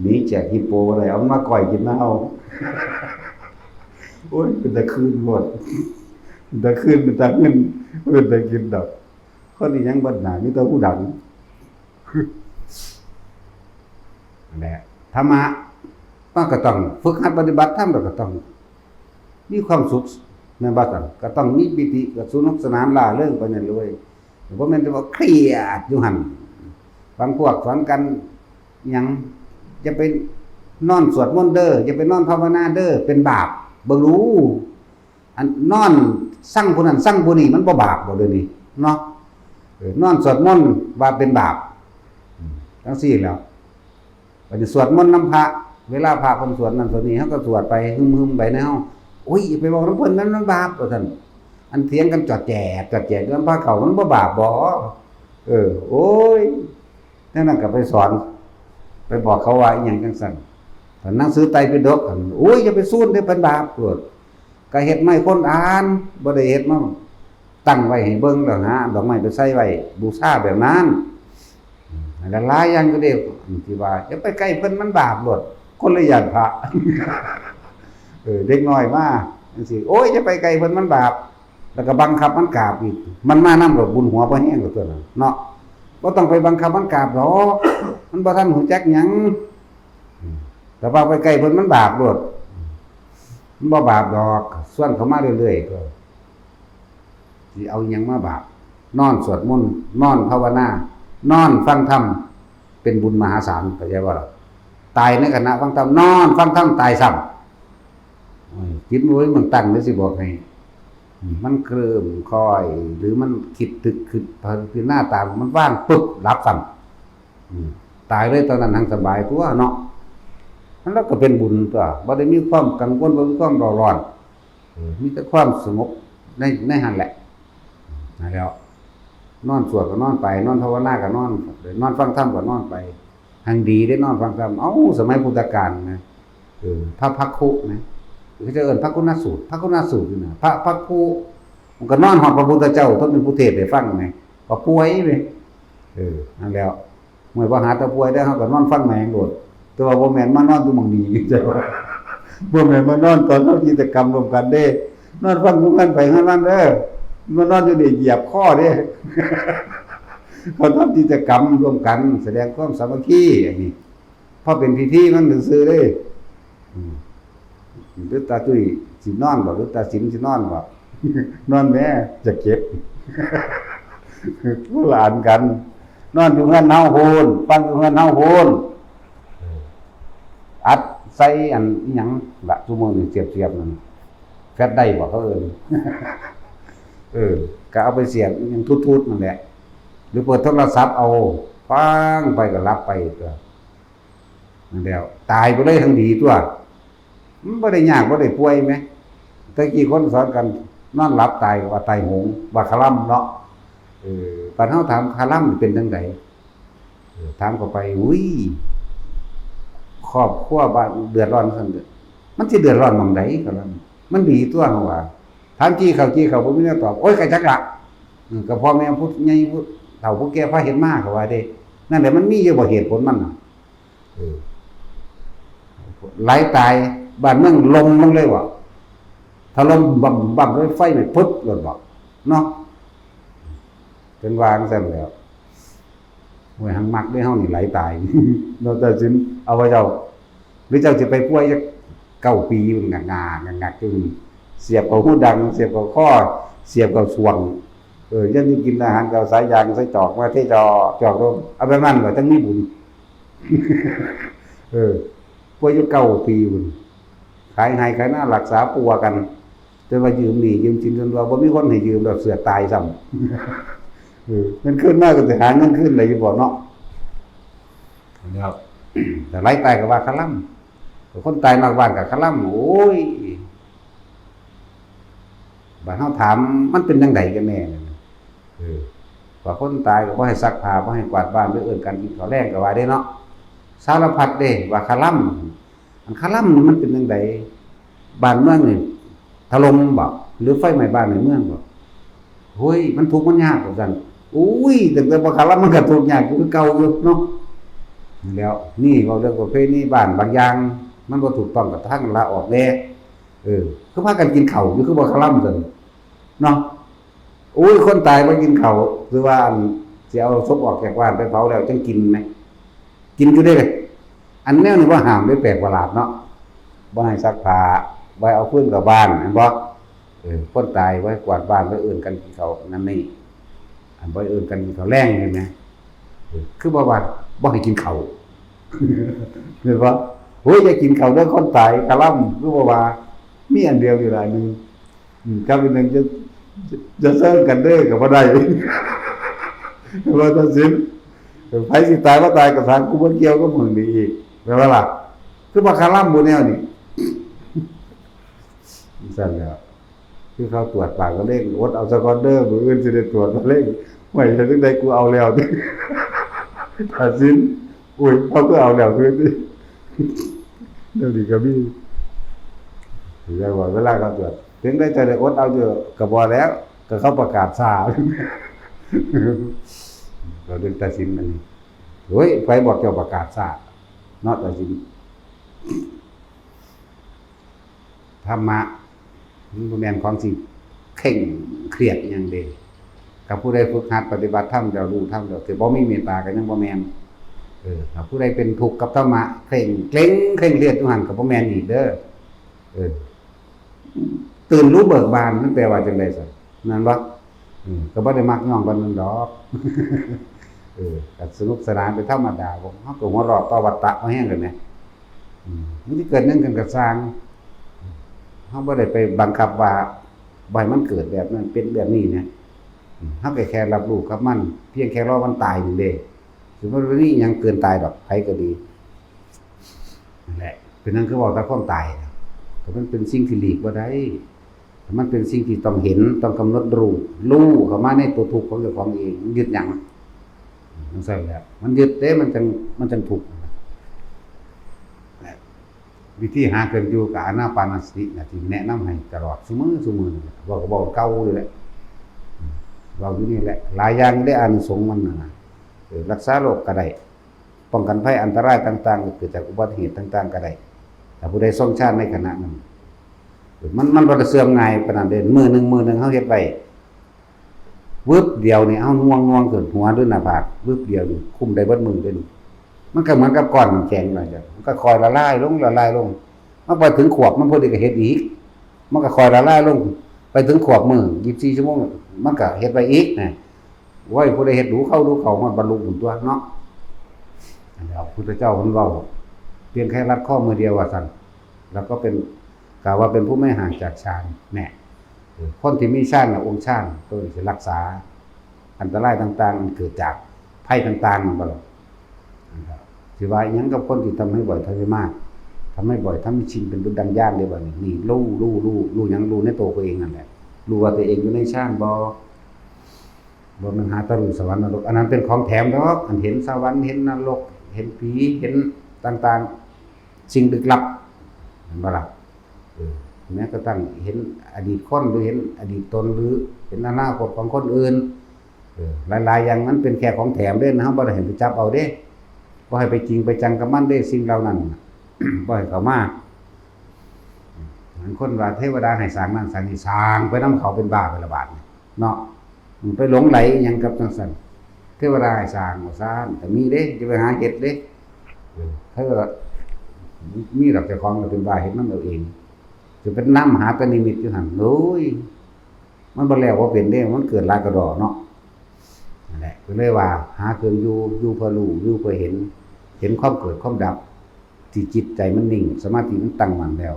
หนีแจกฮิปโปบ่ได้ เอามันมาก้อยกินนะเฮา โอ้ย เป็นตาคืนโพด เป็นตาคืน เป็นตาเงิน เป็นตากินดอก คนอีหยังบัดหน้า มีแต่ผู้ดัง นั่นแหละ ธรรมะ มันก็ต้องฝึกหัดปฏิบัติธรรม แล้วก็ต้องมีความสุข แม่นบ่ซั่น ก็ต้องมีปีติ ก็สนุกสนานร่าเริงไปนั่นเลย บ่แม่นแต่ว่าเครียดอยู่หั่น บางพวกสอนกันหยัง อย่าไปนอนสวดมนต์เด้อ อย่าไปนอนภาวนาเด้อ เป็นบาป เบิ่งดู อันนอนซังผู้นั้นซังผู้นี้ มันบ่บาปบ่เดี๋ยวนี้ เนาะ เออ นอนสวดมนต์ว่าเป็นบาป อืม จั่งซี้แหล้ว บัดนี้สวดมนต์นำพระ เวลาพระเพิ่นสวดนั่นสวดนี่ เฮาก็สวดไป หึมๆ ไปนะเฮา "อุ้ย อย่าไปเว้านำเพิ่น มัน มันบาป" ว่าซั่น อันเถียงกันจอดแจด จอดแจดอยู่นำพระเขา มันบ่บาปบ่ เออ โอ้ย แนวนั้นก็ไปสอน ไปบอกเขาว่าอิหยังจั่งซั่น ถ้าหนังสือไตรปิฎกหั่น "โอ้ย อย่าไปซูนเด้ เป็นบาป" โลด ก็เฮ็ดมาให้คนอ่าน บ่ได้เฮ็ดมาตั้งไว้ให้เบิ่ง แล้วหาดอกไม้ไปใส่ไว้บูชาแบบนั้น อืม หลายๆอย่างอยู่เด้ ที่ว่าอย่าไปใกล้เพิ่น มันบาปโลด คนเลยย้านพระ เออ เด็กน้อยมาจั่งซี้ "โอ้ย อย่าไปใกล้เพิ่น มันบาป" แล้วก็บังคับมันกราบอีก มันมานำโลด บุญหัวบ่แฮงโลดตั๊วนั้นเนาะ บ่ต้องไปบังคับมันกราบดอก มันบ่ทันรู้จักหยัง อืม แต่ว่าไปใกล้เพิ่น มันบาปโลด มันบ่บาปดอก ชวนเขามาเรื่อยๆ ก็ สิเอาหยังมาบาป นอนสวดมนต์ นอนภาวนา นอนฟังธรรม เป็นบุญมหาศาล เข้าใจบ่ล่ะ ตายในขณะฟังธรรม นอนฟังธรรม ตายซ้ำ โอ้ย จิตมันบ่มีหม่องตั้งเด้อ สิบอกให้ อืม มันเคลิ้มคลอย หรือมันคิดตึกคิดพิจารณาตาม มันว่างปึ๊บ หลับซ้ำ อืม ตายเลยตอนนั้น หังสบายตั๊วเนาะ มันแล้วก็เป็นบุญตั๊ว บ่ได้มีความกังวล บ่มีความเร่าร้อน เออ มีแต่ความสงบใน ในหั่นแหละ นั่นแหล้ว นอนสวดก็นอนไป นอนภาวนาก็นอน นอนฟังธรรมก็นอนไป หังดีเด้ นอนฟังธรรม เอ้า สมัยพุทธกาลนะ เออ พระภักคุนะ เขาจะเอิ้นภักคุณสูตร ภักคุณสูตรนี่นะ พระภักคุ มันก็นอนฮอดพระพุทธเจ้า เพิ่นเป็นผู้เทศน์ให้ฟังไง ก็ป่วยเว้ย เออ นั่นแหล้ว เมื่อบ่หาแต่ป่วยได้ เฮาก็นอนฟังแม่งโลด แต่ว่าบ่แม่นมานอนอยู่หม่องนี้ จ้ะ บ่แม่นมานอนตอนทำกิจกรรมร่วมกันเด้ นอนฟังอยู่เฮือนไผเฮือนมันเด้อ มานอนอยู่นี่เหยียบคอเด้ เขาทำกิจกรรมร่วมกัน แสดงความสามัคคี อันนี้ พอเป็นพิธีมันซื่อๆเด้ อืม หรือตาตุ้ยสินอนบ่ หรือตาสินสินอนบ่ นอนแม่ จะเก็บ ผู้หลานกัน นอนอยู่เฮือนเฮาพู้น ฟังอยู่เฮือนเฮาพู้น อัดใส่อันอิหยังละ ซุมื้อนี้เสียบๆนั่น แฟลชไดรฟ์บ่เขาเอิ้น เออ ก็เอาไปเสียบอิหยังทุดๆนั่นแหละ หรือเปิดโทรศัพท์เอา ฟังไปก็หลับไปตั๊ว นั่นแหล้ว ตายไปเลยหังดีตั๊ว มันบ่ได้ยาก บ่ได้ป่วยแหม แต่กี้คนสอนกัน นอนหลับตายก็ว่าตายโหง ว่าคลำเนาะ เออ บัดเฮาถามคลำเป็นจั่งใด เออ ถามเข้าไป อุ้ย ครอบครัวบ้านเดือดร้อนซั่นเด้อ มันสิเดือดร้อนหม่องใดคลำ มันดีตั๊วเฮาว่า ถามจี้เข้าจี้เข้าบ่มีแนวตอบ โอ้ย ก็จักละ อืม ก็พ่อแม่ผู้ใหญ่ผู้เฒ่าผู้แก่พาเฮ็ดมา เขาว่าเด้ นั่นแหละ มันมีอยู่บ่เหตุผลมันน่ะ เออ ไหลตาย บ้านเมืองล่มลงเลยบ่ ถล่มบั่มบั่มด้วยไฟไหม้ปึ๊บโลดบ่ เนาะ เป็นว่าจั่งซั่นแหล้ว โอ้ย หังมักเด้เฮานี่ไหลตาย นอกจากสิน เอาว่าเจ้า หรือเจ้าสิไปป่วยจักเก้าปีอยู่ งักงางักงักอยู่นี่ เสียบเข้าหูดัง เสียบเข้าคอ เสียบเข้าส่วง เออ ยามสิกินอาหารก็เอาสายยางใส่จอกมาเทจอก จอกลง เอาแบบนั้นบ่ จั่งมีบุญ เออ ป่วยอยู่เก้าปีพุ้น ขายไฮ่ขายนารักษาปัวกัน จนว่ายืมหนี้ยืมสินจนว่าบ่มีคนให้ยืมแล้ว เสือกตายซ้ำ เออ เงินคืนมาก็สิหาเงินคืนได้อยู่บ่เนาะ แล้ว แต่ไหลตายก็ว่าคลำ คนตายนอกบ้านก็คลำ โอ้ย บัดเฮาถามมันเป็นจั่งใดกันแน่ เออ ว่าคนตายก็บ่ให้ซักผ้า บ่ให้กวาดบ้าน หรือเอิ้นกันกินข้าวแลงก็ว่าเด้เนาะ สารพัดเด้ ว่าคลำ อันคลำนี่มันเป็นจั่งใด บ้านเมืองนี่ถล่มบ่ หรือไฟไหม้บ้านไหม้เมืองบ่ โอ้ย มันทุกข์มันยากว่าซั่น อุ้ย ตั้งแต่บ่คลำมันก็ทุกข์ยากอยู่คือเก่าอยู่เนาะ แล้ว นี่เว้าเรื่องประเพณีบ้านบางอย่าง มันบ่ถูกต้องก็ทางละออกแหน่ เออ คือพากันกินข้าวอยู่ คือบ่คลำซั่น เนาะ อุ้ย คนตายบ่กินข้าว หรือว่าอันสิเอาศพออกจากบ้านไปเผาแล้วจั่งกินแหม กินอยู่เด้ อันแนวนี้บ่ห้ามเด้ แปลกประหลาดเนาะ บ่ให้ซักผ้า บ่ให้เอาฟืนเข้าบ้าน แม่นบ่ เออ คนตายบ่ให้กวาดบ้าน บ่เอิ้นกันกินข้าวนั่นนี่ อันบ่เอิ้นกันกินข้าวแลงเห็นไหม เออ คือบ่ว่าบ่ให้กินข้าว เห็นบ่ โอ้ย อย่ากินข้าวเด้อคนตาย คลำ คือบ่ว่า มีอันเดียวอยู่ล่ะ อันหนึ่ง อืม กับอีกหนึ่งจะ จะเซิงกันเด้อก็บ่ได้ ว่าตัดสิน ไผสิตายบ่ตายก็สาง กูบ่เกี่ยวกับมึงนี่อีก แม่นบ่ล่ะ คือบ่คาร่ำบ่แนวนี้ ซั่นแหล้ว คือเขาตรวจปากมะเร็ง อดเอาซะก่อนเด้อ มื้ออื่นสิได้ตรวจมะเร็ง ไว้แล้วจั่งใด๋ กูเอาแล้ว ตัดสิน อุ้ย เขาคือเอาแล้วคือ เดี๋ยวนี้ก็มี เรียกว่าเวลาเขาตรวจ ถึงได้จะได้อดเอาอยู่ ก็บ่แล้ว ก็เขาประกาศซ่า เราเรื่องตัดสินมันนี่ โอ้ย ไผบอกเจ้าประกาศซ่า เนาะ ตัดสิน ธรรมะ มันบ่แม่นของสิเคร่งเครียดอิหยังเด้ กับผู้ใดฝึกหัดปฏิบัติธรรมแล้วรู้ธรรมแล้ว แต่บ่มีเมตตาก็ยังบ่แม่น เออ ถ้าผู้ใดเป็นทุกข์กับธรรมะ เคร่งเคร่งเคร่งเครียดอยู่หั่นก็บ่แม่นอีกเด้อ เออ ตื่นรู้เบิกบาน มันแปลว่าจั่งใดซั่น นั่นบ่ อืม ก็บ่ได้มักย่องปานนั้นดอก เออ ก็สนุกสนานเป็นธรรมดา พวกเฮาก็หัวเราะต่อวัตตะเฮาแฮงเลยแหม อืม มันสิเกิดหยังขึ้นก็ซ่าง เฮาบ่ได้ไปบังคับว่าบ่ให้มันเกิดแบบนั้น เป็นแบบนี้นะ อืม เฮาก็แค่รับรู้กับมัน เพียงแค่รอมันตายนี่เด้ สมมุติว่ามีหยังเกินตายดอก ไผก็ดี นั่นแหละ เป็นหยังคือเว้าแต่ความตายนะ ก็มันเป็นสิ่งที่หลีกบ่ได้ มันเป็นสิ่งที่ต้องเห็น ต้องกำหนดรู้ รู้เข้ามาในตัวทุกข์ของเจ้าของเอง มันยึดหยัง จั่งซั่นแหละ มันยึดเด้ มันจั่ง มันจั่งทุกข์ วิธีหาเครื่องอยู่ก็อานาปานสตินะ ที่แนะนำให้ตลอด ซุมื้อ ซุมื้อนี่แหละ เว้าก็เว้าเก่าอยู่แหละ เว้าอยู่นี่แหละ หลายอย่างอยู่เด้ อานิสงส์มันน่ะนะ เออ รักษาโรคก็ได้ ป้องกันภัยอันตรายต่างๆ เกิดจากอุบัติเหตุต่างๆ ก็ได้ ถ้าผู้ใดทรงฌานในขณะนั้น มัน มันบ่ได้เสื่อมง่ายปานนั้นเด้ มื้อหนึ่ง มื้อหนึ่งเฮาเฮ็ดไว้ วึบเดียวนี่ เฮาง่วงๆ ขึ้นหัวหรือหน้าผาก วึบเดียวนี่ คุมได้เบิดมื้อเด้ มันก็เหมือนกับก้อนน้ำแข็งว่าซั่น มันก็ค่อยละลายลง ละลายลง มันไปถึงขวบ มันพอดีก็เฮ็ดอีก มันก็ค่อยละลายลง ไปถึงขวบมื้อ ยี่สิบสี่ชั่วโมง มันก็เฮ็ดไว้อีกนะ โอ้ย ผู้ใดเฮ็ดดูเข้าดูเข้า ฮอดบรรลุบุญตัวเนาะ อันนี้พระพุทธเจ้าเพิ่นเว้า เพียงแค่รัดข้อมือเดียวว่าซั่น แล้วก็เป็น กล่าวว่าเป็นผู้ไม่ห่างจากฌาน แน่ เออ คนที่มีฌานน่ะ องค์ฌาน ตัวนี้สิรักษา อันตรายต่างๆ อันเกิดจากภัยต่างๆ นั่นบ่ล่ะ นะครับ สิว่าอิหยังกับคนที่ทำให้บ่อย ทำให้มาก ทำให้บ่อย ทำให้ชินเป็นดุจดังญาณเด้บัดนี้ นี่รู้ รู้ รู้ รู้หยัง รู้ในตัวเขาเองนั่นแหละ รู้ว่าตัวเองอยู่ในฌานบ่ บ่แม่นหาแต่รู้สวรรค์นรก อันนั้นเป็นของแถมดอก อันเห็นสวรรค์ เห็นนรก เห็นผี เห็นต่างๆ สิ่งลึกลับ เห็นบ่ล่ะ เออ แม้กระทั่งเห็นอดีตคน หรือเห็นอดีตตน หรือเห็นอนาคตของคนอื่น เออ หลายๆ อย่างมันเป็นแค่ของแถมเด้นะ เฮาบ่ได้ให้ไปจับเอาเด้ บ่ให้ไปจริงไปจังกับมันเด้ สิ่งเหล่านั้นน่ะ บ่ให้เข้ามา บางคนว่าเทวดาให้สร้างนั่นสร้างนี่ สร้างไปนำเขา เป็นบ้าไปละบาดนี่เนาะ มันไปหลงใหลอิหยังกับจั่งซั่น เทวดาให้สร้างว่าซั่น ก็มีเด้ จะไปหาเฮ็ดเด้ เออ เทวดามีดอกเจ้าของก็เป็นบ้าเฮ็ดนำเอาเอง จะเป็นนำหาแต่นิมิตอยู่หั่น โอ้ย มันบ่แล้วบ่เป็นเด้ มันเกิดหลายกระดอเนาะ นั่นแหละ ก็เลยว่าหาเครื่องอยู่ อยู่เพื่อรู้ อยู่เพื่อเห็น เห็นความเกิดความดับ ที่จิตใจมันนิ่ง สมาธิมันตั้งมั่นแล้ว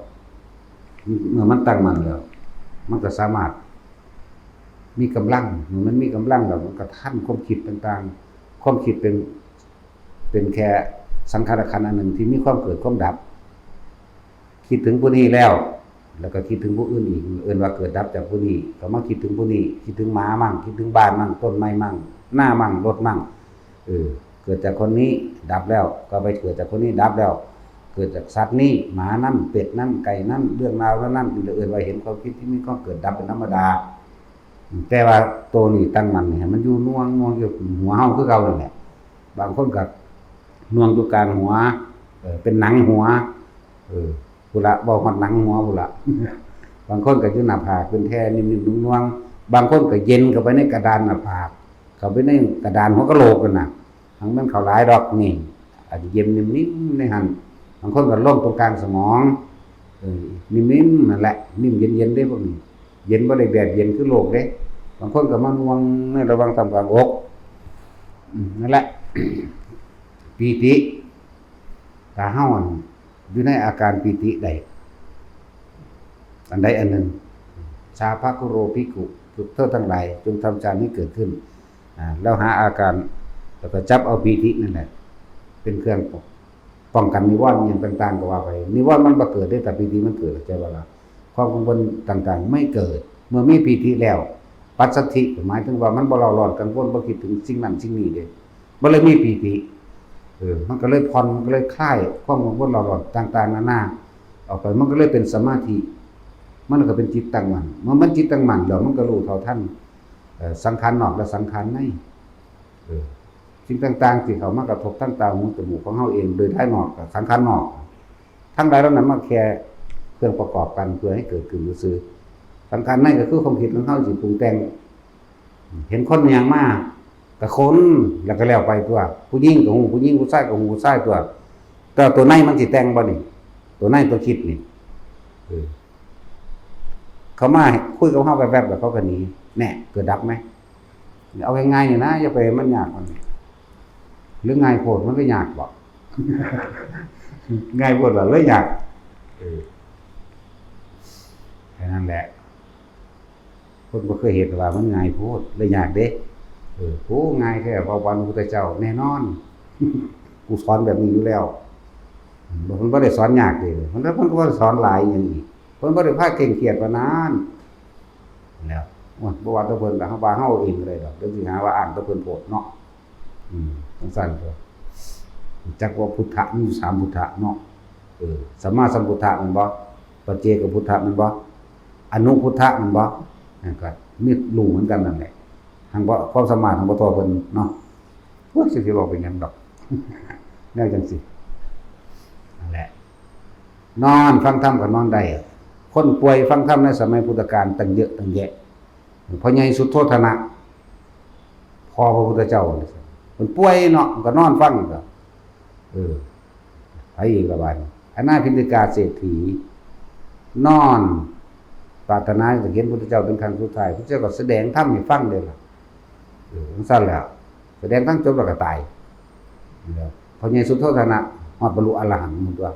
เมื่อมันตั้งมั่นแล้ว มันก็สามารถมีกำลัง เมื่อมันมีกำลังแล้ว มันก็ทันความคิดต่างๆ ความคิดเป็น เป็นแค่สังขารขันธ์อันหนึ่งที่มีความเกิดความดับ คิดถึงผู้นี้แล้ว แล้วก็คิดถึงผู้อื่นอีก เอิ้นว่าเกิดดับจากผู้นี้ ก็มาคิดถึงผู้นี้ คิดถึงหมามั่ง คิดถึงบ้านมั่ง ต้นไม้มั่ง หน้ามั่ง รถมั่ง เออ เกิดจากคนนี้ดับแล้ว ก็ไปเกิดจากคนนี้ดับแล้ว เกิดจากสัตว์นี้ หมานั่น เป็ดนั่น ไก่นั่น เรื่องราวเหล่านั้น เอิ้นว่าเห็นความคิดที่มีความเกิดดับเป็นธรรมดา แต่ว่าตัวนี้ตั้งมั่นนี่ ให้มันอยู่น่วงน่วงอยู่หัวเฮาคือเก่านั่นแหละ บางคนก็น่วงอยู่กลางหัว เออ เป็นหนังหัว เออ พุ้นละ เว้าฮอดหนังหัวพุ้นละ บางคนก็อยู่หน้าผาก เป็นแท่นิ่มๆน่วงๆ บางคนก็เย็นเข้าไปในกระดานหน้าผาก เข้าไปในกระดานหัวกะโหลกนั่นน่ะ ทั้งมันเข้าหลายดอกนี่ อาจจะเย็นนิ่มๆในหั่น บางคนก็ลงตรงกลางสมอง เออ นิ่มๆนั่นแหละ นิ่มเย็นๆเด้พวกนี้ เย็นบ่ได้แบบเย็นคือโลกเด้ บางคนก็มาน่วงในระหว่างท่ามกลางอก อืม นั่นแหละ ปีติ ถ้าเฮาอยู่ในอาการปีติได้ อันใดอันหนึ่ง ชาภะคุโรภิกขุ ทุกข์ทั้งหลายจงทำฌานให้เกิดขึ้น อ่า แล้วหาอาการ แล้วก็จับเอาปีตินั่นแหละ เป็นเครื่องป้องกันนิวรณ์อย่างต่างๆ ก็ว่าไป นิวรณ์มันบ่เกิดได้ แต่ปีติมันเกิด เข้าใจบ่ล่ะ ความกังวลต่างๆ ไม่เกิด เมื่อมีปีติแล้ว ปัสสัทธิ หมายถึงว่ามันบ่เร่าร้อนกังวล บ่คิดถึงสิ่งนั้นสิ่งนี้เด้ มันเลยมีปีติ เออ มันก็เลยผ่อน มันก็เลยคลายความกังวลเร่าร้อนต่างๆ นานาออกไป มันก็เลยเป็นสมาธิ มันก็เป็นจิตตั้งมั่น เมื่อมันจิตตั้งมั่นแล้ว มันก็รู้เท่าทัน เอ่อ สังขารนอกและสังขารใน เออ สิ่งต่างๆ ที่เข้ามากระทบทางตาหูจมูกของเฮาเอง โดยภายนอกก็สังขารนอก ทั้งหลายเหล่านั้นมาแค่เครื่องประกอบกันเพื่อให้เกิดขึ้นซื่อๆ สังขารในก็คือความคิดของเฮาสิปรุงแต่ง เห็นคนย่างมา ก็คน แล้วก็แล้วไปตัว ผู้หญิงก็ฮู้ผู้หญิง ผู้ชายก็ฮู้ผู้ชายตัว แต่ตัวในมันสิแต่งบ่นี่ ตัวในตัวคิดนี่ เออ เขามาคุยกับเฮาแวบๆ แล้วเขาก็หนี แน่ เกิดดับไหม เอาง่ายๆ นี่นะ อย่าไปมันยากมัน หรือง่ายโพดมันก็ยากบ่ ง่ายโพดล่ะเลยยาก เออ แค่นั้นแหละ คนบ่เคยเห็นว่ามันง่ายโพด เลยยากเด้ เออ โอ้ ง่ายแท้ เพราะวันพระพุทธเจ้าแน่นอน กูสอนแบบนี้อยู่แล้ว มันบ่ได้สอนยากเด้ มัน มันก็บ่ได้สอนหลายอย่างอีก มันบ่ได้พาเคร่งเครียดปานนั้น แล้ว โอ้ย บ่ว่าแต่เพิ่นล่ะ เฮาว่าเฮาเองก็ได้ดอก เดี๋ยวสิหาว่าอ้างแต่เพิ่นโพดเนาะ อืม จังซั่นตัว จักว่าพุทธะมีอยู่สามพุทธะเนาะ เออ สัมมาสัมพุทธะแม่นบ่ ปัจเจกพุทธะแม่นบ่ อนุพุทธะแม่นบ่ นั่นก็มีรู้เหมือนกันนั่นแหละ ทางบ่ ความสามารถทางบ่ทั่วเพิ่นเนาะ โอ้ย สิสิเว้าไปหยังดอก แนวจังซี่ นั่นแหละ นอนฟังธรรมก็นอนได้ คนป่วยฟังธรรมในสมัยพุทธกาลตั้งเยอะตั้งแยะ พ่อใหญ่สุโธทนะ พ่อพระพุทธเจ้า เพิ่นป่วยเนาะ ก็นอนฟังก็ เออ ไผอีกละบาดนี้ อนาถปิณฑิกาเศรษฐี นอนปรารถนาจะเห็นพุทธเจ้าเป็นครั้งสุดท้าย พุทธเจ้าก็แสดงธรรมให้ฟังเลยล่ะ เออ จังซั่นแหละ แสดงธรรมจบแล้วก็ตาย แล้วพ่อใหญ่สุโธทนะ ฮอดบรรลุอรหันต์หมดตัว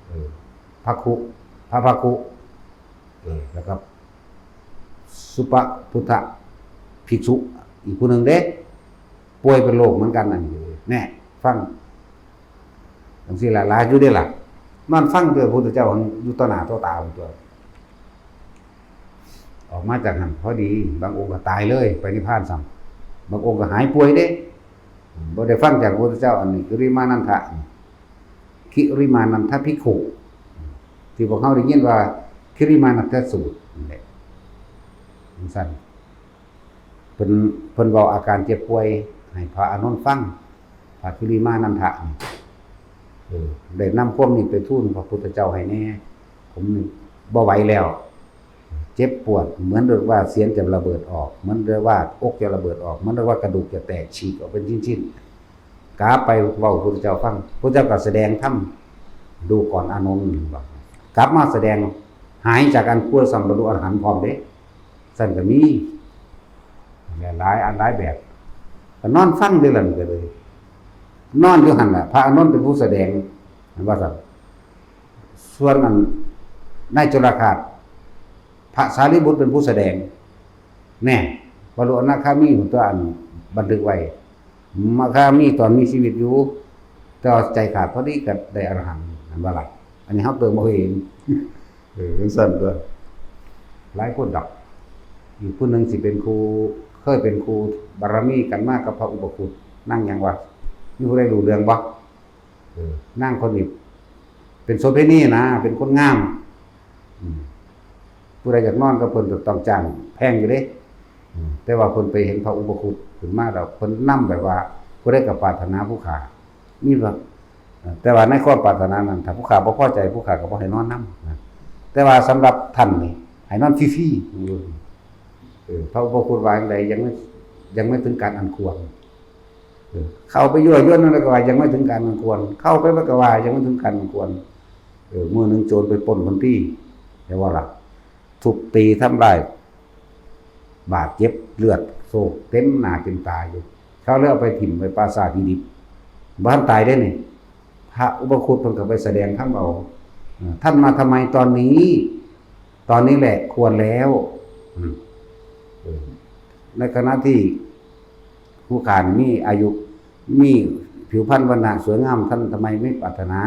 เออ พระคุ พระพระคุ เออ แล้วก็ สุปพุทธภิกษุ อีกผู้หนึ่งเด้ ป่วยเป็นโรคเหมือนกันนั่น แน่ ฟัง จังซี่ล่ะ หลายอยู่เด้ล่ะ นอนฟังเด้อ พุทธเจ้าอยู่ต่อหน้าต่อตาพุ้นตัว ออกมาจากหั่นพอดี บางองค์ก็ตายเลย ไปนิพพานซ้ำ บางองค์ก็หายป่วยเด้ บ่ได้ฟังจากพระพุทธเจ้า อันนี้ คิริมานันทะ คิริมานันทภิกขุ ที่พวกเฮาได้ยินว่า คิริมานันทสูตรนั่นแหละ จังซั่น เพิ่น เพิ่นเว้าอาการเจ็บป่วยให้พระอานนท์ฟัง พระคิริมานันทะนี่ เออ ได้นำความนี้ไปทูลพระพุทธเจ้าให้แน่ ผมนี่บ่ไหวแล้ว เจ็บปวด เหมือนกับว่าเศียรจะระเบิดออก เหมือนกับว่าอกจะระเบิดออก เหมือนกับว่ากระดูกจะแตกฉีกออกเป็นชิ้นๆ กลับไปเว้าพุทธเจ้าฟัง พุทธเจ้าก็แสดงธรรม ดูก่อนอานนท์ กลับมาแสดง หายจากการป่วยซ้ำบรรลุอรหันต์พร้อมเด้ ซั่นก็มี หลายอันหลายแบบ ก็นอนฟังเด้อล่ะ นี่ก็เลย นอนอยู่หั่นล่ะ พระอานนท์เป็นผู้แสดง เห็นบ่ซั่น ส่วนอันนายจุลคาส พระสารีบุตรเป็นผู้แสดง แน่ บรรลุอนาคามีพุ้นตัว อันบันทึกไว้ มาคามีตอนมีชีวิตอยู่ แต่ว่าใจขาดพอดีก็ได้อรหันต์ เห็นบ่ล่ะ อันนี้เฮาเติมเอาเอง เออ จังซั่นตัว หลายคนดอก อีกผู้หนึ่งสิเป็นครู เคยเป็นครูบารมีกันมากับพระอุปคุต นางหยังวะ มีผู้ใดรู้เรื่องบ่ เออ นางคนนี้เป็นโสเภณีนะ เป็นคนงาม อืม ผู้ใดอยากนอนกับเพิ่นก็ต้องจ้างแพงอยู่เด้ อืม แต่ว่าเพิ่นไปเห็นพระอุปคุตขึ้นมาแล้ว เพิ่นนำแบบว่า ผู้ใดก็ปรารถนาผู้ข้า มีแบบ เอ่อ แต่ว่าในความปรารถนานั้น ถ้าผู้ข้าบ่พอใจ ผู้ข้าก็บ่ให้นอนนำนะ แต่ว่าสำหรับท่านนี่ ให้นอนฟรีๆ เออ พระอุปคุตว่าจั่งใด ยังไม่ ยังไม่ถึงการอันควร เออ เข้าไปยั่วยวนนั่นก็ว่ายังไม่ถึงการอันควร เข้าไปมันก็ว่ายังไม่ถึงการอันควร เออ มื้อหนึ่งโจรไปปล้นคนที่ แต่ว่าล่ะ ทุบตีทำร้าย บาดเจ็บเลือดโชกเต็มหน้าเต็มตาอยู่ เขาเลยเอาไปถิ่มไว้ป่าช้าที่ดิบ บ่ทันตายเด้นี่ พระอุปคุตเพิ่นก็ไปแสดงธรรมเอา เอ่อ ท่านมาทำไมตอนนี้ ตอนนี้แหละควรแล้ว อืม เออ ในขณะที่ผู้ข้านี่มีอายุ มีผิวพรรณวรรณะสวยงาม ท่านทำไมไม่ปรารถนา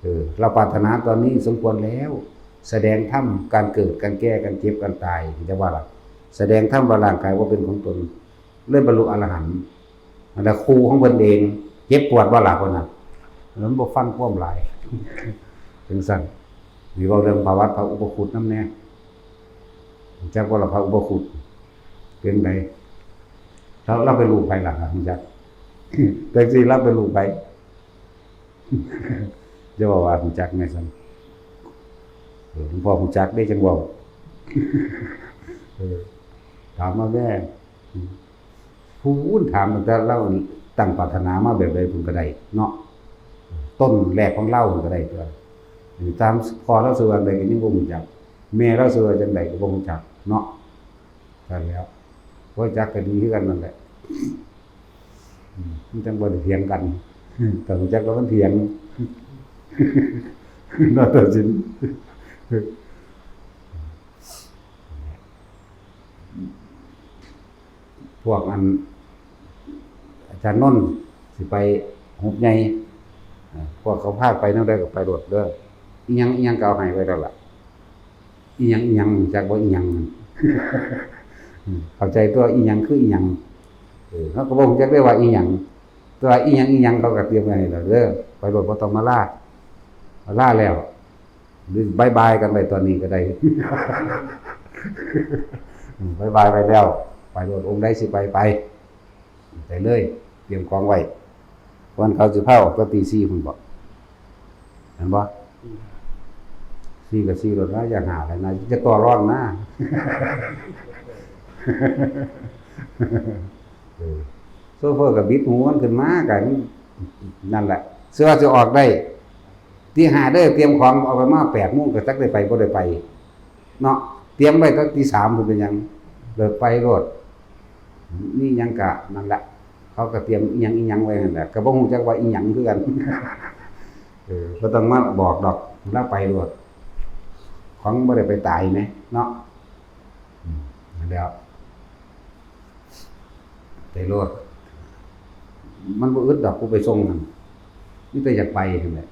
เออ เราปรารถนาตอนนี้สมควรแล้ว แสดงธรรมการเกิด การแก่ การเจ็บ การตาย จะว่าล่ะ แสดงธรรมว่าร่างกายว่าเป็นของตน เลยบรรลุอรหันต์ อันนั้นครูของเพิ่นเอง เจ็บปวดบ่ล่ะคนน่ะ แล้วมันบ่ฟังความหลาย จังซั่น มีเว้าเรื่องประวัติพระอุปคุตนำแหน่ จักว่าละพระอุปคุตเป็นได เรา เราเป็นลูกไผล่ะครับจัก แต่สิเราเป็นลูกไผ จะบอกว่ารู้จักแม่ซั่น เออ หลวงพ่อรู้จักได้จังเว้า เออ ถามมาแม่ ผู้ถามตั้งแต่เราตั้งปรารถนามาแบบใดผมก็ได้เนาะ ต้นแรกของเราผมก็ได้ตัว ตามพ่อเราสิว่าใดก็ยังบ่รู้จัก แม่เราสิว่าจังใดก็บ่รู้จักเนาะ กันแล้ว ว่าจักก็ดีคือกันนั่นแหละ อืม มันจังบ่ได้เถียงกัน แต่รู้จักแล้วมันเถียง นาฏศิลป์ พวกอัน อาจารย์นนท์สิไปหุบใหญ่ เอ่อ พวกเขาพาไปแนวใดก็ไปโลดเด้อ อีหยังอีหยังก็เอาให้ไว้แล้วล่ะ อีหยังอีหยัง จักบ่อีหยัง อืม เข้าใจตัวอีหยังคืออีหยัง เออ เขาก็บ่รู้จักได้ว่าอีหยัง ตัวอีหยังอีหยังเขาก็เตรียมไว้ให้แล้วเด้อ ไปโลดบ่ต้องมาลา มาลาแล้ว หรือบายบายกันไปตอนนี้ก็ได้ อืม บายบายไปแล้ว ไปโลด องค์ใดสิไปไป ไปเลย เตรียมของไว้ วันเขาสิพาออกก็ตีสี่พุ่นบ่ เห็นบ่ สี่กับสี่รถนะ อย่างหาอะไรนะ จะต่อรองนะ เออ โชเฟอร์ก็บิดหูมันขึ้นมากัน นั่นแหละ เสื้อสิออกได้ ตีห้าเด้อ เตรียมของเอาไปมา แปดโมงก็จักได้ไปบ่ได้ไป เนาะ เตรียมไว้ตั้งตีสามพุ่นเป็นหยัง เลิกไปโลด นี่หยังกะนั่นแหละ เขาก็เตรียมอีหยังอีหยังไว้นั่นแหละ ก็บ่ฮู้จักว่าอีหยังคือกัน เออ บ่ต้องมาบอกดอก ลาไปโลด ของบ่ได้ไปตายแหมเนาะ อืม นั่นแหล้ว ไปโลด มันบ่อึดดอก ผู้ไปส่งนั่น มีแต่อยากไปนั่นแหละ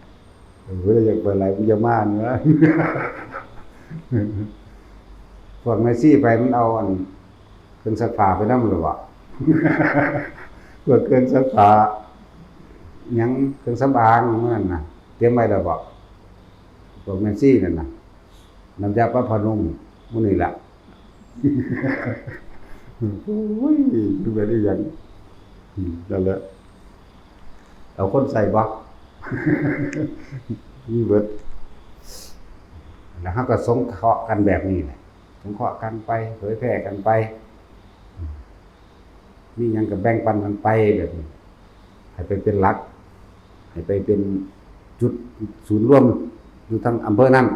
เออ บ่ได้อยากไปหลาย มันจะมาเนาะ พวกแม่ชีไปมันเอาอัน เครื่องซักผ้าไปนำหรือบ่ พวกเครื่องซักผ้า หยังเครื่องสำอางมันนั่นน่ะ เตรียมไว้แล้วบ่ พวกแม่ชีนั่นน่ะ น้ำยาปรับผ้านุ่ม มื้อนี้ล่ะ โอ้ย คือเป็นอีหยัง อืม นั่นแหละ เอาคนใส่บ่ มีเบิด แล้วเราก็สงเคราะห์กันแบบนี้แหละ สงเคราะห์กันไป เผยแพร่กันไป มีหยังก็แบ่งปันกันไปแบบนี้ ให้ไปเป็นหลัก ให้ไปเป็นจุดศูนย์รวมอยู่ทั้งอำเภอนั้น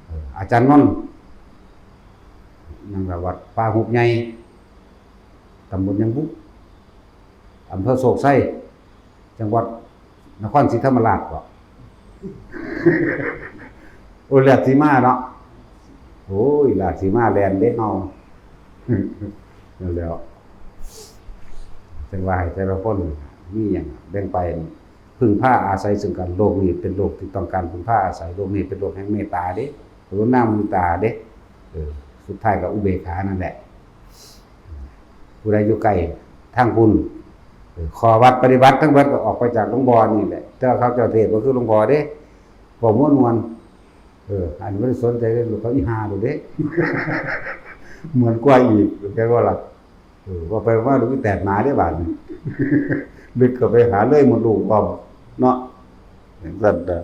เอ่อ อาจารย์นนท์ ยังละวัดป่าหุบใหญ่ ตำบลยังบุ อำเภอโชคชัย จังหวัดนครศรีธรรมราชบ่ โอ้ย ราชสีมาเนาะ โอ้ย ราชสีมาแล่นเด้เฮา นั่นแหล้ว จังว่าให้แต่ละคนมีหยังแบ่งไป พึ่งพาอาศัยซึ่งกัน โลกนี้เป็นโลกที่ต้องการพึ่งพาอาศัย โลกนี้เป็นโลกแห่งเมตตาเด้ กรุณามุทิตาเด้ เออ สุดท้ายก็อุเบกขานั่นแหละ ผู้ใดอยู่ใกล้ทางพุ้น เออ ข้อวัดปฏิบัติทั้งเบิดก็ออกไปจากหลวงพ่อนี่แหละ แต่ว่าเขาเจ้าเทศน์บ่คือหลวงพ่อเด้ เว้าม่วนๆ เออ อันนี้บ่ได้สนใจเลย เขาอีห่าโลดเด้ ม่วนกว่าอีก เข้าใจบ่ล่ะ เออ ว่าไปว่าดูแตกหนาเด้บาดนี้ ลึกเข้าไปหาเลยมดลูกพร้อมเนาะ จังซั่นเด้อ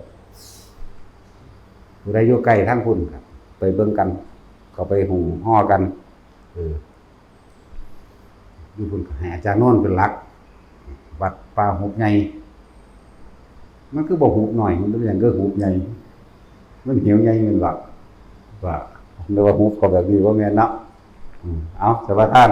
ผู้ใดอยู่ใกล้ทางพุ้นครับ ไปเบิ่งกัน เข้าไปหุ้มห่อกัน เออ อยู่พุ้นก็ให้อาจารย์นนท์เป็นหลัก วัดป่าหุบใหญ่ มันคือบ่หุบน้อย มันเป็นหยังคือหุบใหญ่ มันเหวใหญ่แม่นบ่ ว่า นึกว่าหุบเข้าแบบนี้ บ่แม่นเนาะ อืม เอา สมาทาน